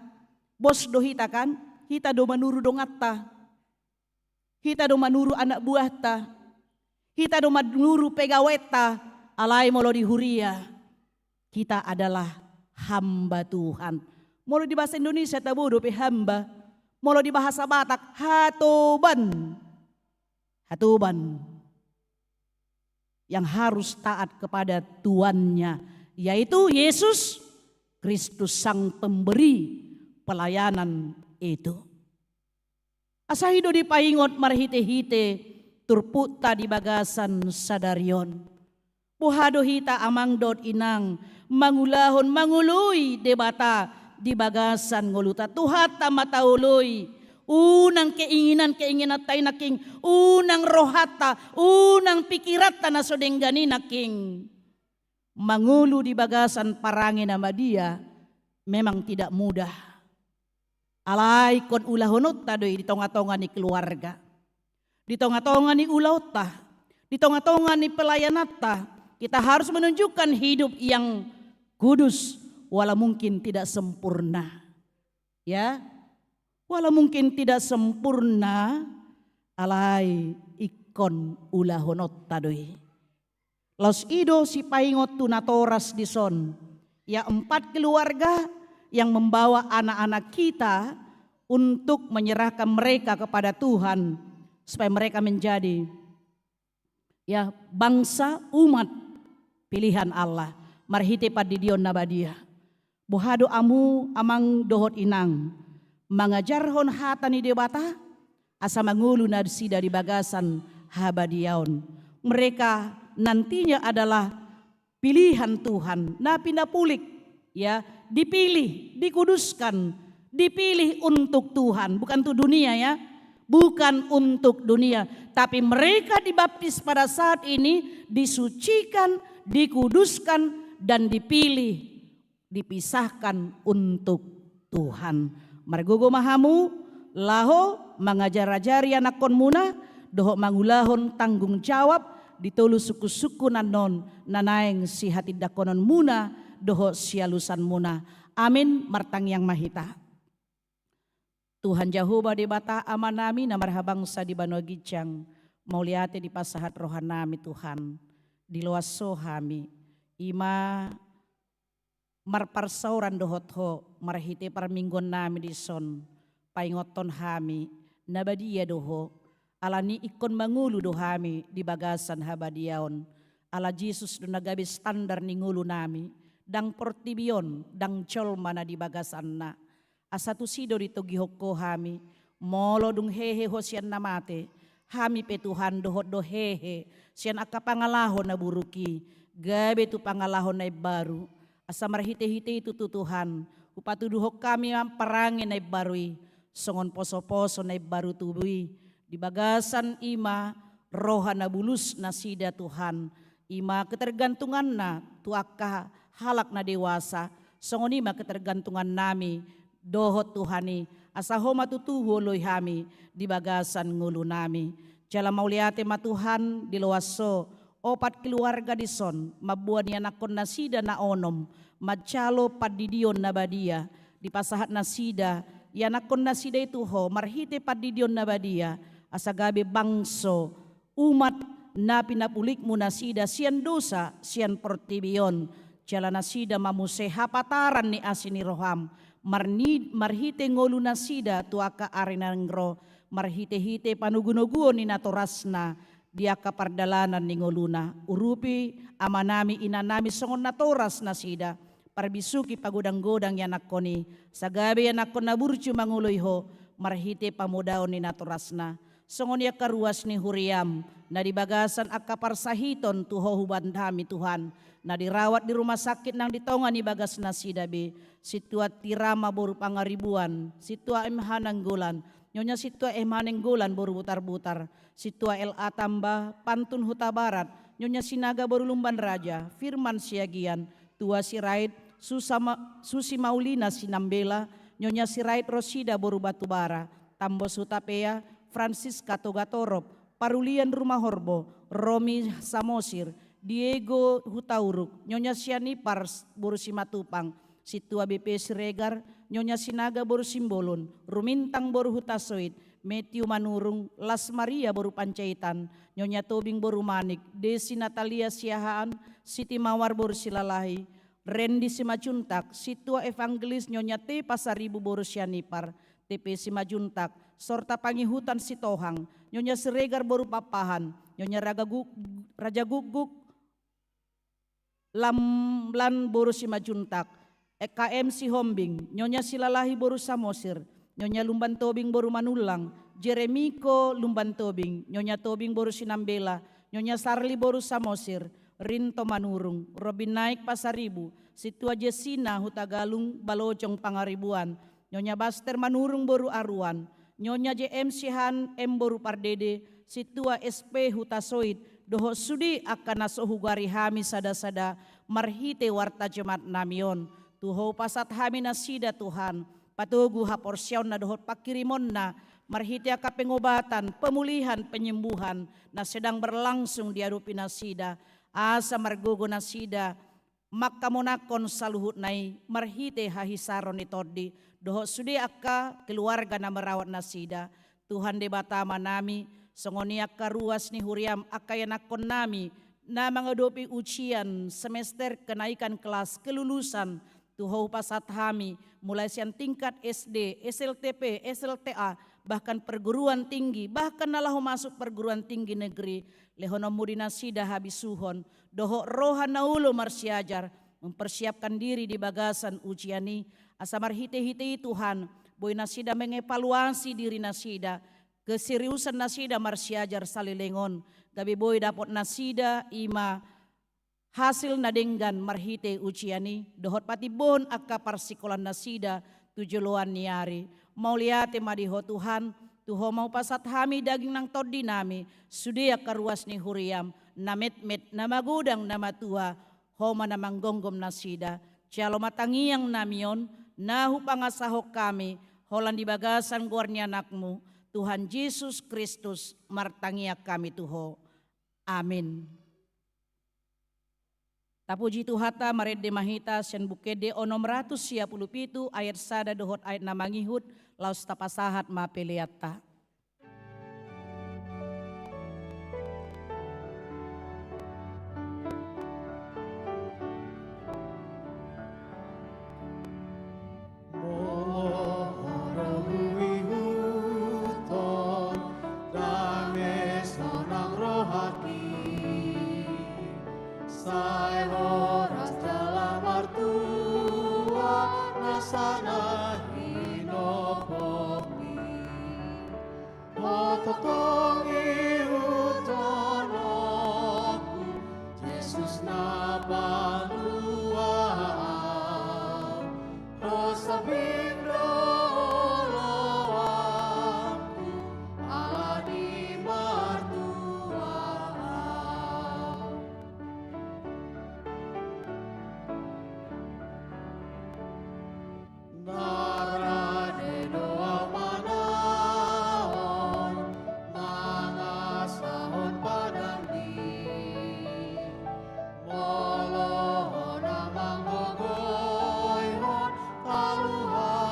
bos do hita kan, hita do manuru donganta. Hita do manuru anak buahta. Hita do manuru pegawenta, alai molo di huria, kita adalah hamba Tuhan. Molo di bahasa Indonesia tabo dope hamba. Molo di bahasa Batak, hatoban. Hatoban. Yang harus taat kepada tuannya, yaitu Yesus Kristus, sang pemberi pelayanan itu. Asa i do dipaingot marhite-hite turpukta di bagasan sadari on. Boha do hita amang dohot inang mangulahon, mangoloi Debata di bagasan ngoluta? Tuhanta ma taoloi. Unang keinginan-keinginanta i nangkin, unang rohanta, unang pikiranta na so denggan i nangkin. Mangolu di bagasan parange na badia memang tidak mudah. Alai ingkon ulahononta do i di tonga-tonga ni keluarga, di tonga-tonga ni ulaonta, di tonga-tonga ni pelayananta. Kita harus menunjukkan hidup yang kudus, walau mungkin tidak sempurna. Ya, walau mungkin tidak sempurna, alai ingkon ulahononta do i. Laos i do sipaingot tu natoras dison. Ya, empat keluarga yang membawa anak-anak kita untuk menyerahkan mereka kepada Tuhan, supaya mereka menjadi, ya, bangsa, umat pilihan Allah marhite pandidion na badia. Boha do hamu amang dohot inang mangajarhon hata ni Debata, asa mangolu nasida di bagasan habadiaon? Mereka nantinya adalah pilihan Tuhan, na pinapulik, ya, dipilih, dikuduskan, dipilih untuk Tuhan, bukan untuk dunia, ya, bukan untuk dunia. Tapi mereka dibaptis pada saat ini disucikan, dikuduskan, dan dipilih, dipisahkan untuk Tuhan. Margogo ma hamu laho mangajar-ajari anakkonmuna dohot mangulahon tanggung jawab di tolu sungkun-sungkun annon na naeng sihatindangkononmuna dohot sialusanmuna. Amin. Martangiang ma hita. Tuhan Jahowa Debata Amanami na marhabangsa di banua ginjang, mauliate dipasahat rohanami Tuhan. Di loas Ho hami, i ma marparsaoran dohot Ho marhite parmingguonnami dison, paingothon hami na badia do Ho, alani ingkon mangolu do hami di bagasan habadiaon. Ala Jesus do na gabe standar ni ngolunami, ndang portibi on, ndang jolma na di bagasanna. Asa tusi do ditogihon Ho hami, molo dung hehe Ho sian na mate, hami pe Tuhan dohot do hehe sian angka pangalaho na buruk i, gabe tu pangalaho na imbaru. Asa marhite-hite i tutu Tuhan, hupatuduhon hami ma parange na imbaru i, songon poso-poso na imbaru tubu i, di bagasan i ma roha na bulus nasida Tuhan, i ma ketergantunganna tu angka halak na dewasa, songon i ma ketergantungannami dohot Tuhan i, asa Ho ma tutu huoloi hami di bagasan ngolunami. Jala mauliate ma Tuhan di loas Ho, opat keluarga dison mamboan ianakkon nasida na onom manjalo pandidion na badia, dipasahat nasida ianakkon nasida i tu Ho marhite pandidion na badia, asa gabe bangso, umat na pinapulikmu nasida sian dosa, sian portibi on, jala nasida mamuse hapataran ni asi ni roham, marni-, marhite ngolu nasida tu angka ari na naeng ro, marhite-hite panogu-noguon ni natorasna di angka pardalanan ni ngoluna. Urupi amanami inanami songon natoras nasida, parbisuhi pagodang-godang ianakkon i, asa gabe ianakkon na burju mangoloi Ho marhite pamodaon ni natorasna. Songon i angka ruas ni huriam, na di bagasan angka parsahiton tu Ho hubahen hami Tuhan, na dirawat di rumah sakit nang di tonga ni bagasnasida be, Sintua Tirama boru Pangaribuan, Sintua M H Nainggolan, Nyonya Sintua M H Nainggolan boru Butarbutar, Sintua L A Tamba, Pantun Hutabarat, Nyonya Sinaga boru Lumbanraja, Firman Siagian, Tua Sirait, Susama-, Susi Maulina Sinambela, Nyonya Sirait Rosida boru Batubara, Tambos Hutapea, Francisca Togatorop, Parulian Rumahorbo, Romi Samosir, Diego Hutauruk, Nyonya Sianipar boru Simatupang, Sintua B P Siregar, Nyonya Sinaga boru Simbolon, Rumintang boru Hutasoit, Matthew Manurung, Las Maria boru Panjaitan, Nyonya Tobing boru Manik, Desi Natalia Siahaan, Siti Mawar boru Silalahi, Rendi Simanjuntak, Sintua Evangelis Nyonya T Pasaribu boru Sianipar, T P Simanjuntak, Sorta Pangihutan Sitohang, Nyonya Siregar boru Pakpahan, Nyonya Raga Gu-, Raja Gukguk, Lamlan boru Simanjuntak, E K M Sihombing, Nyonya Silalahi boru Samosir, Nyonya Lumban Tobing boru Manullang, Jeremiko Lumban Tobing, Nyonya Tobing boru Sinambela, Nyonya Sarli boru Samosir, Rinto Manurung, Robin Naik Pasaribu, Sintua Jesina Hutagalung Balojong Pangaribuan, Nyonya Baster Manurung boru Aruan, Nyonya J M Siahaan M boru Pardede, Sintua S P Hutasoit, dohot sude angka na so hugoari hami sada-sada marhite warta Jumat nami on. Tu Ho pasahat hami nasida Tuhan, patogu haporseaonna dohot panghirimonna, marhite angka pengobatan, pemulihan, penyembuhan, na sedang berlangsung diadopi nasida, asa margogo nasida, mangkamonangkon saluhutna i marhite hahisaron ni tondi, dohot sude angka keluarga na merawat nasida. Tuhan Debata Amanami, songon i angka ruas ni huriam angka ianakkonnami, na mangadopi ujian semester kenaikan kelas kelulusan, tu Ho pasahat hami, mulai sian tingkat S D, S L T P, S L T A, bahkan perguruan tinggi, bahkan na laho masuk perguruan tinggi negeri, lehononmu di nasida habisuhon, dohot roha na olo marsiajar, mempersiapkan diri di bagasan ujian i, asa marhite-hite i Tuhan, boi nasida mengevaluasi diri nasida, keseriusan nasida marsiajar saleleng on, gabe boi dapot nasida, i ma hasil na denggan marhite ujian i, dohot patimbohon angka parsikolaan nasida tu joloan ni ari. Mauliate ma di Ho Tuhan, tu Ho ma hupasahat hami daging nang tondinami, sude angka ruas ni huriam, na metmet, na magodang, na matua, Ho ma na manggomgom nasida. Jalo ma tangiangnami on, na hupangasahon hami, holan di bagasan goar ni Anakmu, Tuhan Jesus Kristus, martangiang hami tu Ho. Amin. Tapuji Tuhanta, marende ma hita sian Buku Ende onom ratus sia pulu pitu ayat sada dohot ayat na mangihut, laos tapasahat ma peleanta. Molo ro huihuthon dame sonang rohangki, sai horas jala martua nasa na hinopotmi. Ho tongtong ihuthononku, Jesus na palua au. Ho sambing do oloanku, ala ni martua au. Na rade do au manaon, mangasahon padanmi. Molo ho na manggogoihon, taluhon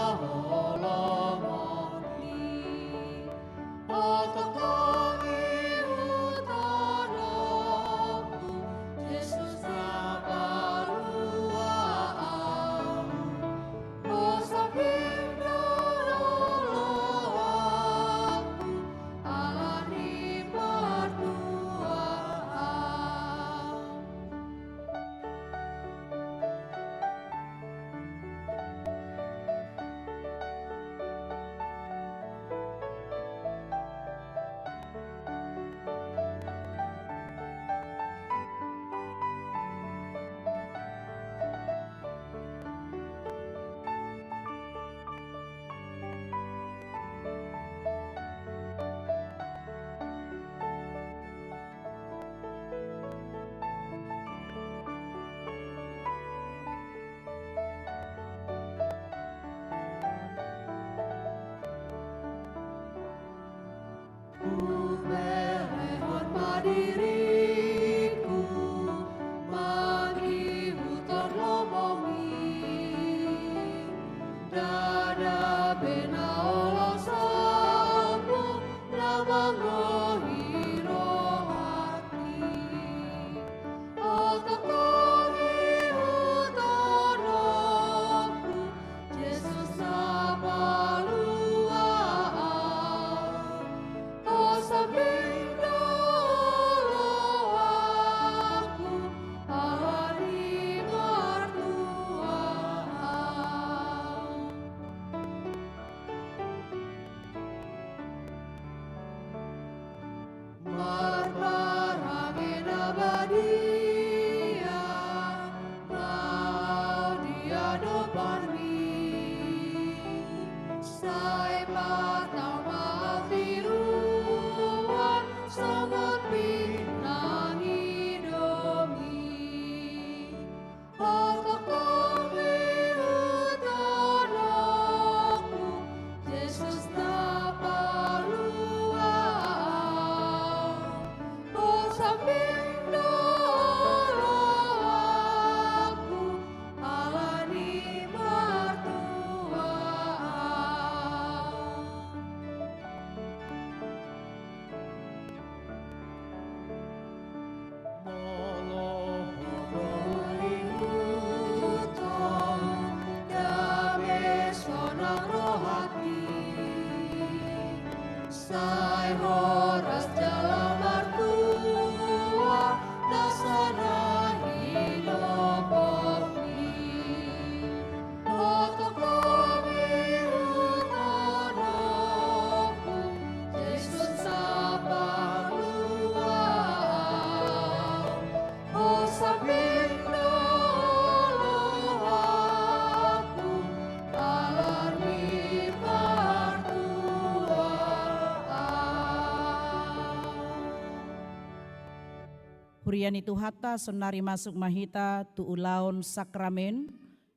Huria ni Tuhanta, saonnari masuk ma hita tu ulaon sakramen,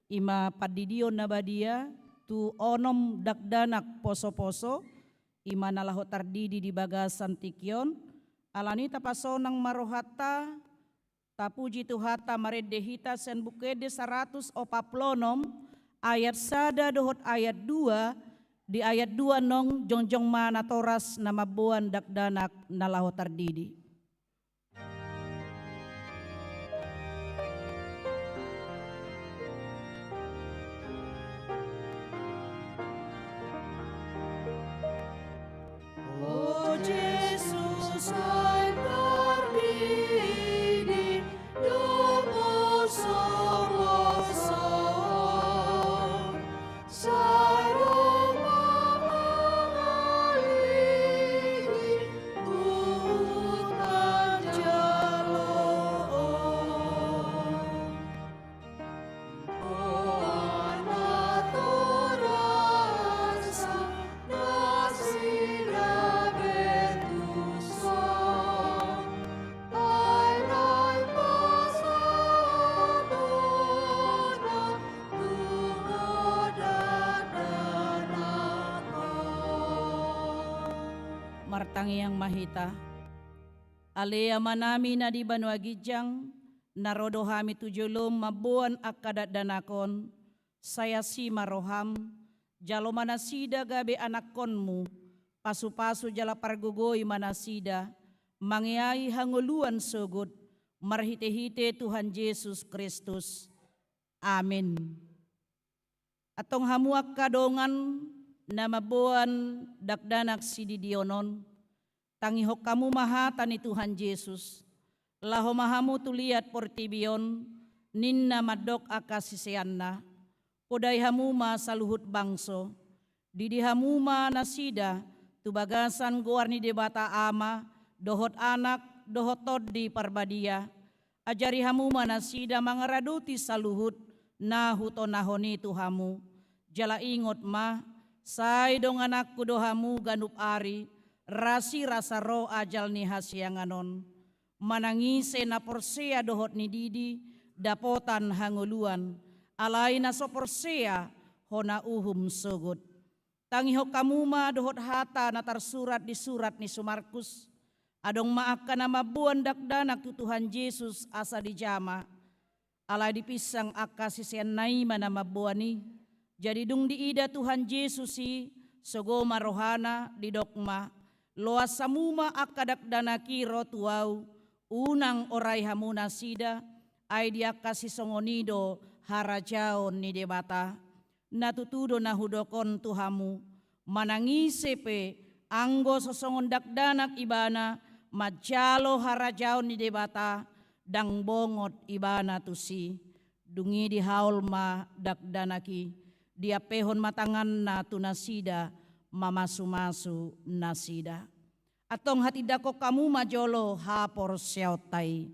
i ma pandidion na badia tu onom dakdanak posoposo, i ma na laho tardidi di bagasan tingki on. Alani i tapasonang ma rohanta, tapuji Tuhanta marende hita sian Buku Ende saratus opat pulu onom, ayat sada dohot ayat dua. Di ayat dua annon jongjong ma natoras na mamboan dakdanak na laho tardidi. O Jesus, ai tardidi do posoposo, sai ro ma mangaligi huhut manjalo. Martangiang ma hita. Ale Amanami na di banua ginjang, na ro do hami tu jolom mamboan angka dakdanak on, sai asi ma roham, jalo ma nasida gabe anakkonmu, pasupasu jala pargogoi ma nasida, mangeahi hangoluan sogot, marhitehite Tuhan Jesus Kristus. Amen. Antong hamu angka dongan na mamboan dakdanak sididion on, tangihon hamu ma hata ni Tuhan Jesus. Laho ma hamu tu liat portibi on, ninna mandok angka siseanna. Podai hamu ma saluhut bangso. Didi hamu ma nasida tu bagasan goar ni Debata Ama, dohot Anak, dohot Tondi Parbadia. Ajari hamu ma nasida mangaradoti saluhut na hutonahon i tu hamu. Jala ingot ma, sai dongananku do hamu ganup ari, rasirasa ro ajal ni hasiangan on. Manang ise na porsea dohot nididi, dapotan hangoluan, alai na so porsea, hona uhum sogot. Tangihon hamu ma dohot hata na tarsurat di surat ni si Markus. Adong ma angka na mamboan dakdanak tu Tuhan Jesus asa dijama. Alai dipinsang angka siseanna i ma na mamboan i. Jadi dung diida Tuhan Jesus i, sogo ma rohana, didok ma, loas hamu ma angka dakdanak i ro tu Ahu, unang orai hamu nasida, ai di angka sisongon i do harajaon ni Debata. Na tutu do na hudok on tu hamu, manang ise pe, anggo so songon dakdanak ibana, manjalo harajaon ni Debata, ndang bongot ibana tusi. Dung i dihaol ma dakdanak i, diampehon ma tanganna tu nasida, mamasumasu nasida. Antong hatindangkon hamu ma jolo haporseaonta i.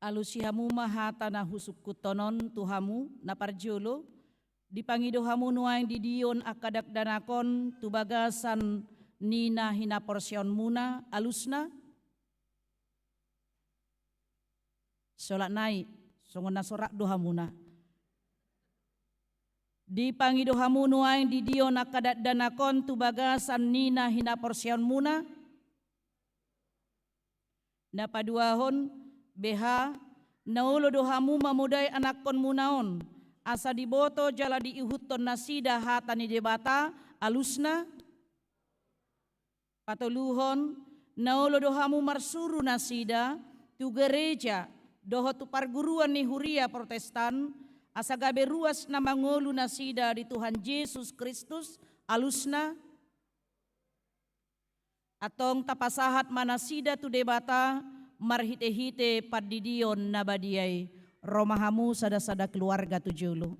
Alusi hamu ma hata na husungkunhon on tu hamu, na parjolo, dipangido hamu nuaeng didion angka dakdanak on tu bagasan ni na hinaporseaonmuna, alusna? Solat nai, songon na so rap do hamuna. Dipangido hamu nuaeng didion angka dakdanak on tu bagasan ni na hinaporseaonmuna? Na paduahon, beha, na olo do hamu mamodai anakkon muna on, asa diboto jala diihuthon nasida hata ni Debata, alusna? Patoluhon, na olo do hamu marsuru nasida tu gereja dohot tu parguruan ni huria Protestan, asa gabe ruas na mangolu nasida di Tuhan Jesus Kristus, alusna? Antong tapasahat ma nasida tu Debata marhitehite pandidion na badia i. Ro ma hamu sada-sada keluarga tu jolo.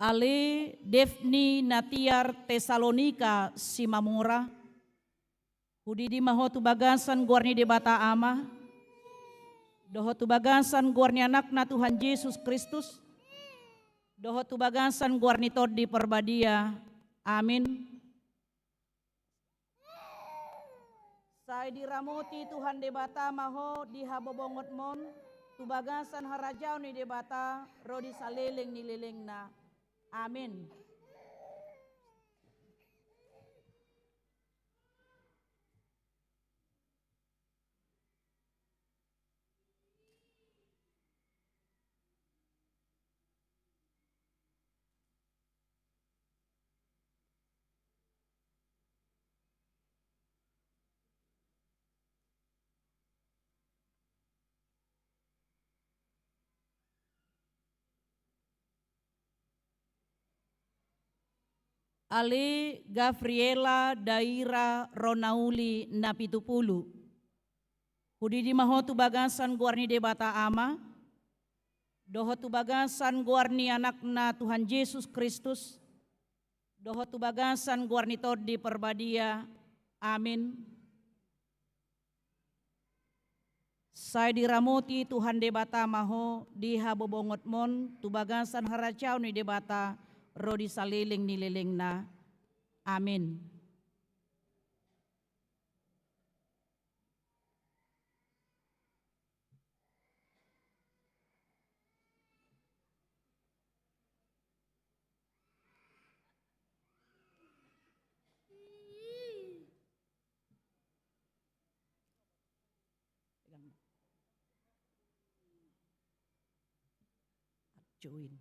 Ale Devni na tiar Tesalonika Simamora, hudidi ma ho tu bagasan goar ni Debata Ama, dohot tu bagasan goar ni Anakna Tuhan Jesus Kristus, dohot tu bagasan goar ni Tondi Parbadia. Amin. Sai diramoti Tuhan Debata ma ho di habobongotmon, tu bagasan harajaon ni Debata ro di saleleng ni lelengna. Amin. Ale Gabriela Daira Ronauli na pitu pulu. Hudidi ma ho tu bagasan goar ni Debata Ama, dohot tu bagasan goar ni Anakna Tuhan Jesus Kristus, dohot tu bagasan goar ni Tondi Parbadia. Amin. Sai diramoti Tuhan Debata ma ho di habobongotmon, tu bagasan harajaon ni Debata ro di saleleng ni lelengna. Amin. Join.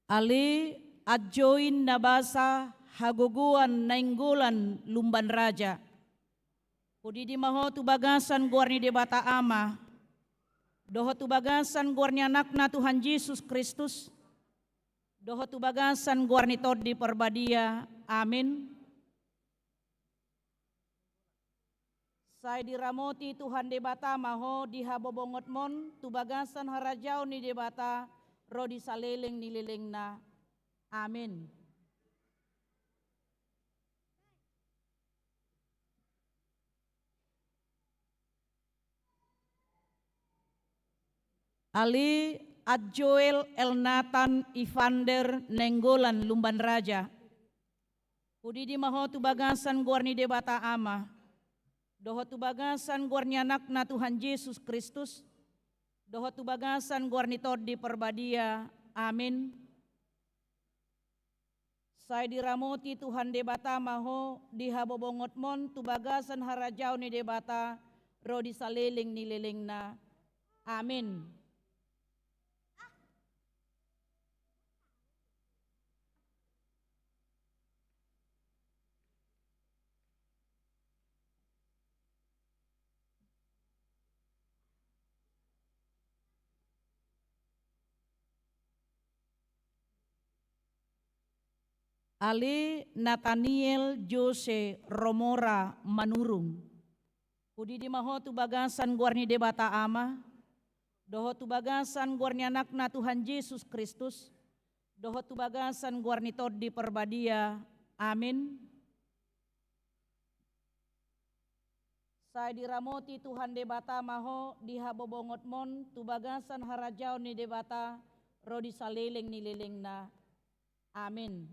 Ale anjoin na basa hagogoan Nainggolan Lumban Raja. Hudidi ma ho tu bagasan goar ni Debata Ama, dohot tu bagasan goar ni Anakna Tuhan Jesus Kristus, dohot tu bagasan goar ni Tondi Parbadia. Amin. Sai diramoti Tuhan Debata ma ho di habobongotmon, tu bagasan harajaon ni Debata ro di saleleng ni lelengna. Amin. Ale anjoel Elnatan Ivander Nainggolan Lumban Raja. Hudidi ma ho tu bagasan goar ni Debata Ama, dohot tu bagasan goar ni Anakna Tuhan Jesus Kristus, dohot tu bagasan goar ni Tondi Parbadia. Amin. Sai diramoti Tuhan Debata ma ho di habobongotmon, tu bagasan harajaon ni Debata ro di saleleng ni lelengna. Amin. Ale Nataniel Jose Romora Manurung. Hudidi ma ho tu bagasan goar ni Debata Ama, dohot tu bagasan goar ni Anakna Tuhan Jesus Kristus, dohot tu bagasan goar ni Tondi Parbadia. Amin. Sai diramoti Tuhan Debata ma ho di habobongonmon, tu bagasan harajaon ni Debata ro di saleleng ni lelengna. Amin.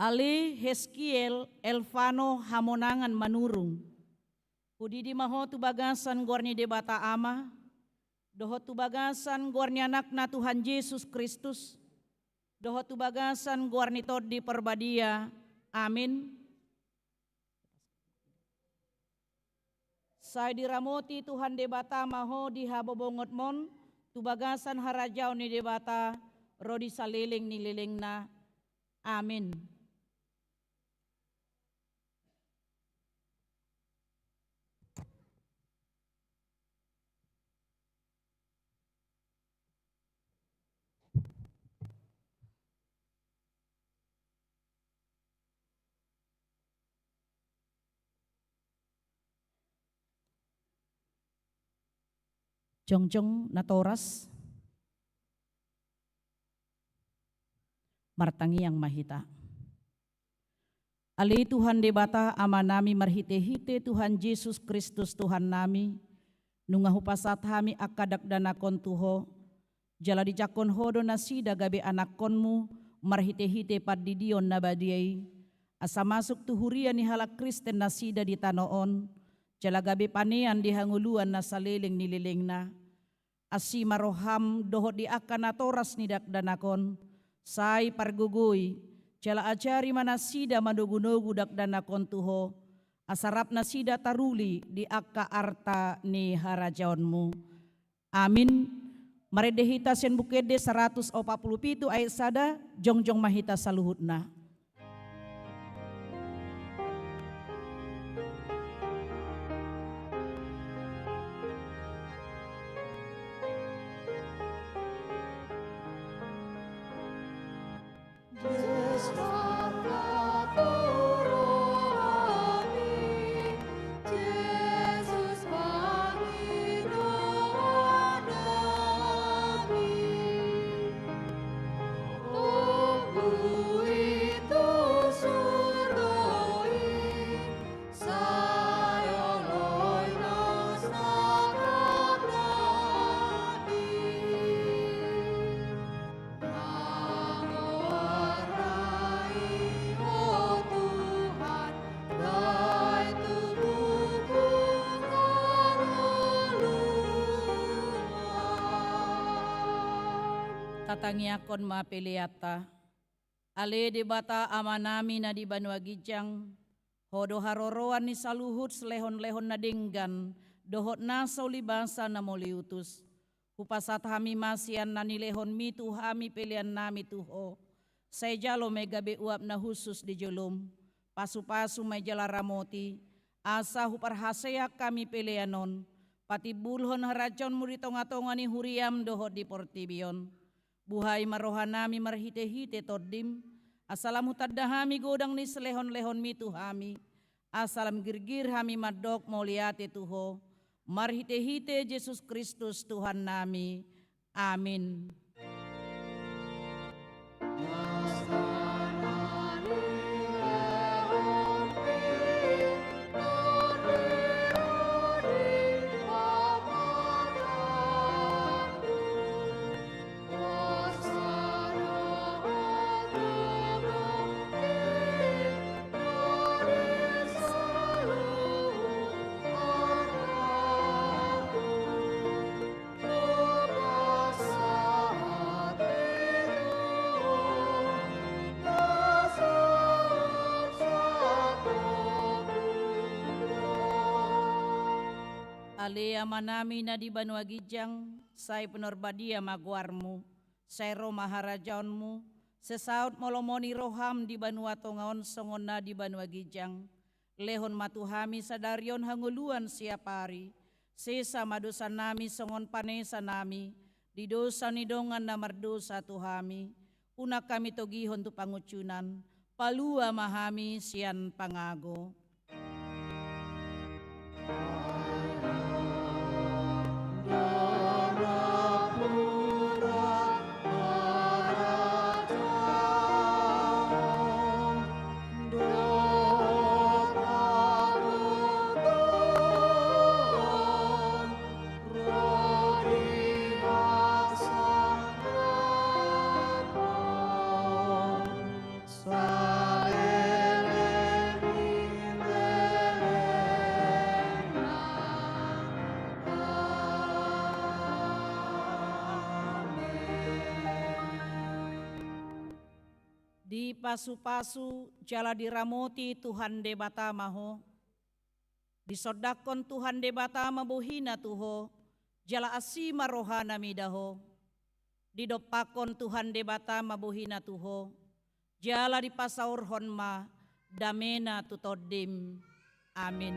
Ale Heskiel, Elvano, Hamonangan Manurung. Hudidi ma ho tu bagasan goar ni Debata Ama, dohot tu bagasan goar ni Anakna Tuhan Jesus Kristus, dohot tu bagasan goar ni Tondi Parbadia. Amin. Sai diramoti Tuhan Debata ma ho di habobongonmon, tu bagasan harajaon ni Debata ro di saleleng ni lelengna. Amin. Jongjong natoras. Martangiang ma hita. Ale Tuhan Debata Amanami, marhitehite Tuhan Jesus Kristus Tuhannami, nunga hupasahat hami angka dakdanakon tu Ho, jala dijangkon Ho do nasida gabe anakkonmu marhitehite pandidion na badia i, asa masuk tu huria ni halak Kristen nasida di tano on, jala gabe panean di hangoluan na saleleng ni lelengna. Asi ma roham dohot di angka natoras ni dakdanak on, sai pargogoi, jala ajari ma nasida manogunogu dakdanak on tu Ho, asa rap nasida taruli di angka arta ni harajaonmu. Amin. Marende hita sian Buku Ende saratus opat pulu pitu ayat sada, jongjong ma hita saluhutna. Tatangiangkon ma peleanta. Ale Debata Amanami na di banua ginjang, Ho do haroroan ni saluhut silehonlehon na denggan dohot na so libasa na mauliutus. Hupasahat hami ma sian na nilehonmi tu hami peleannami tu Ho. Sai jalo ma i gabe uap na hushus di jolom. Pasupasu ma i jala ramoti, asa huparhaseang hami pelean on patimbulhon harajaonmu di tongatonga ni huriam dohot di portibi on. Buhai ma rohanami marhitehite Tondim, asa lam hutanda hami godang ni silehonlehonmi tu hami, asa lam girgir hami mandok mauliate tu Ho, marhitehite Jesus Kristus Tuhannami. Amin. Ale Amanami na di banua ginjang, sai pinarbadia ma goarmu, sai ro ma harajaonmu, sai saut ma lomo ni roham di banua tonga on songon na di banua ginjang. Lehon ma tu hami sadari on hangoluan siapari, Sesa ma dosanami songon panesanami di dosa ni dongan na mardosa tu hami, unang hami togihon tu pangunjunan, palua ma hami sian pangago. Dipasupasu jala diramoti Tuhan Debata ma ho. Disondangkon Tuhan Debata ma bohina tu ho, jala asi ma rohana mida ho. Didompakkon Tuhan Debata ma bohina tu ho, jala dipasaorhon ma damena tu tondim. Amin.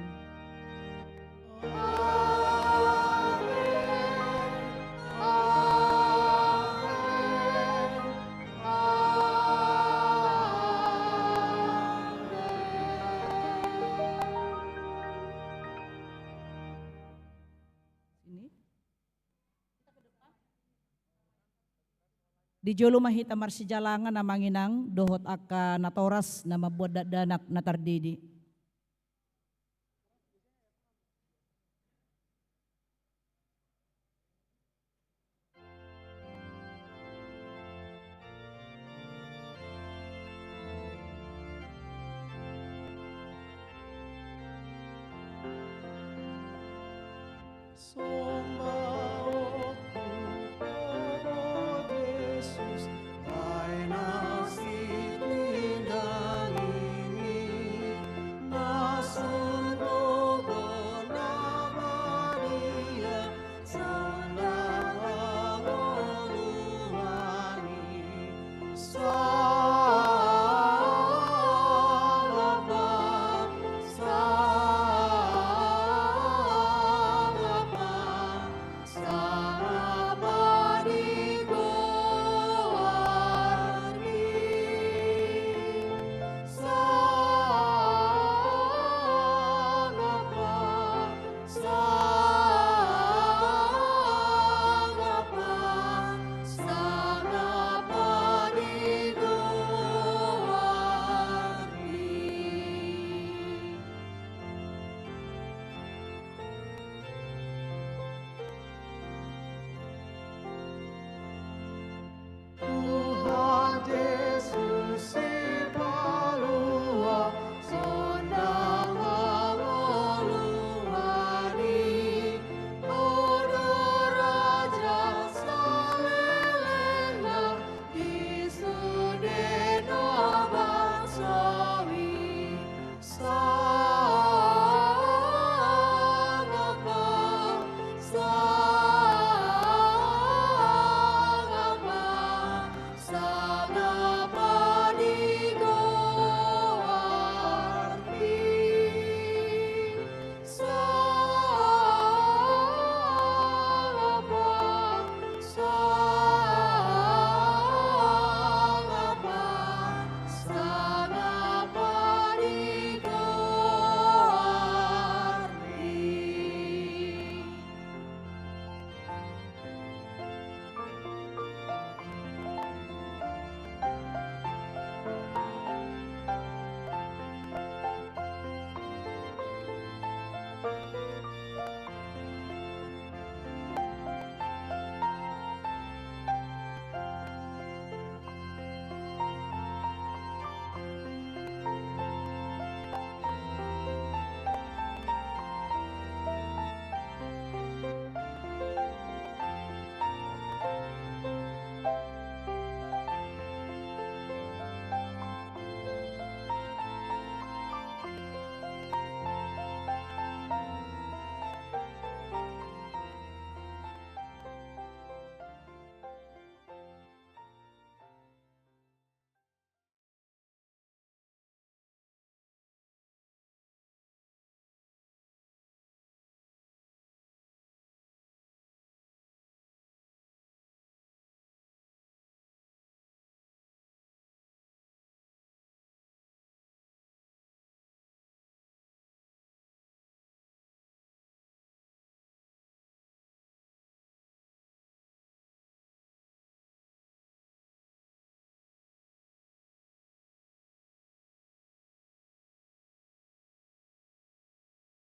Di jolo ma hita marsijalangan, Amang Inang, dohot angka natoras na mambuat dakdanak na tardidi.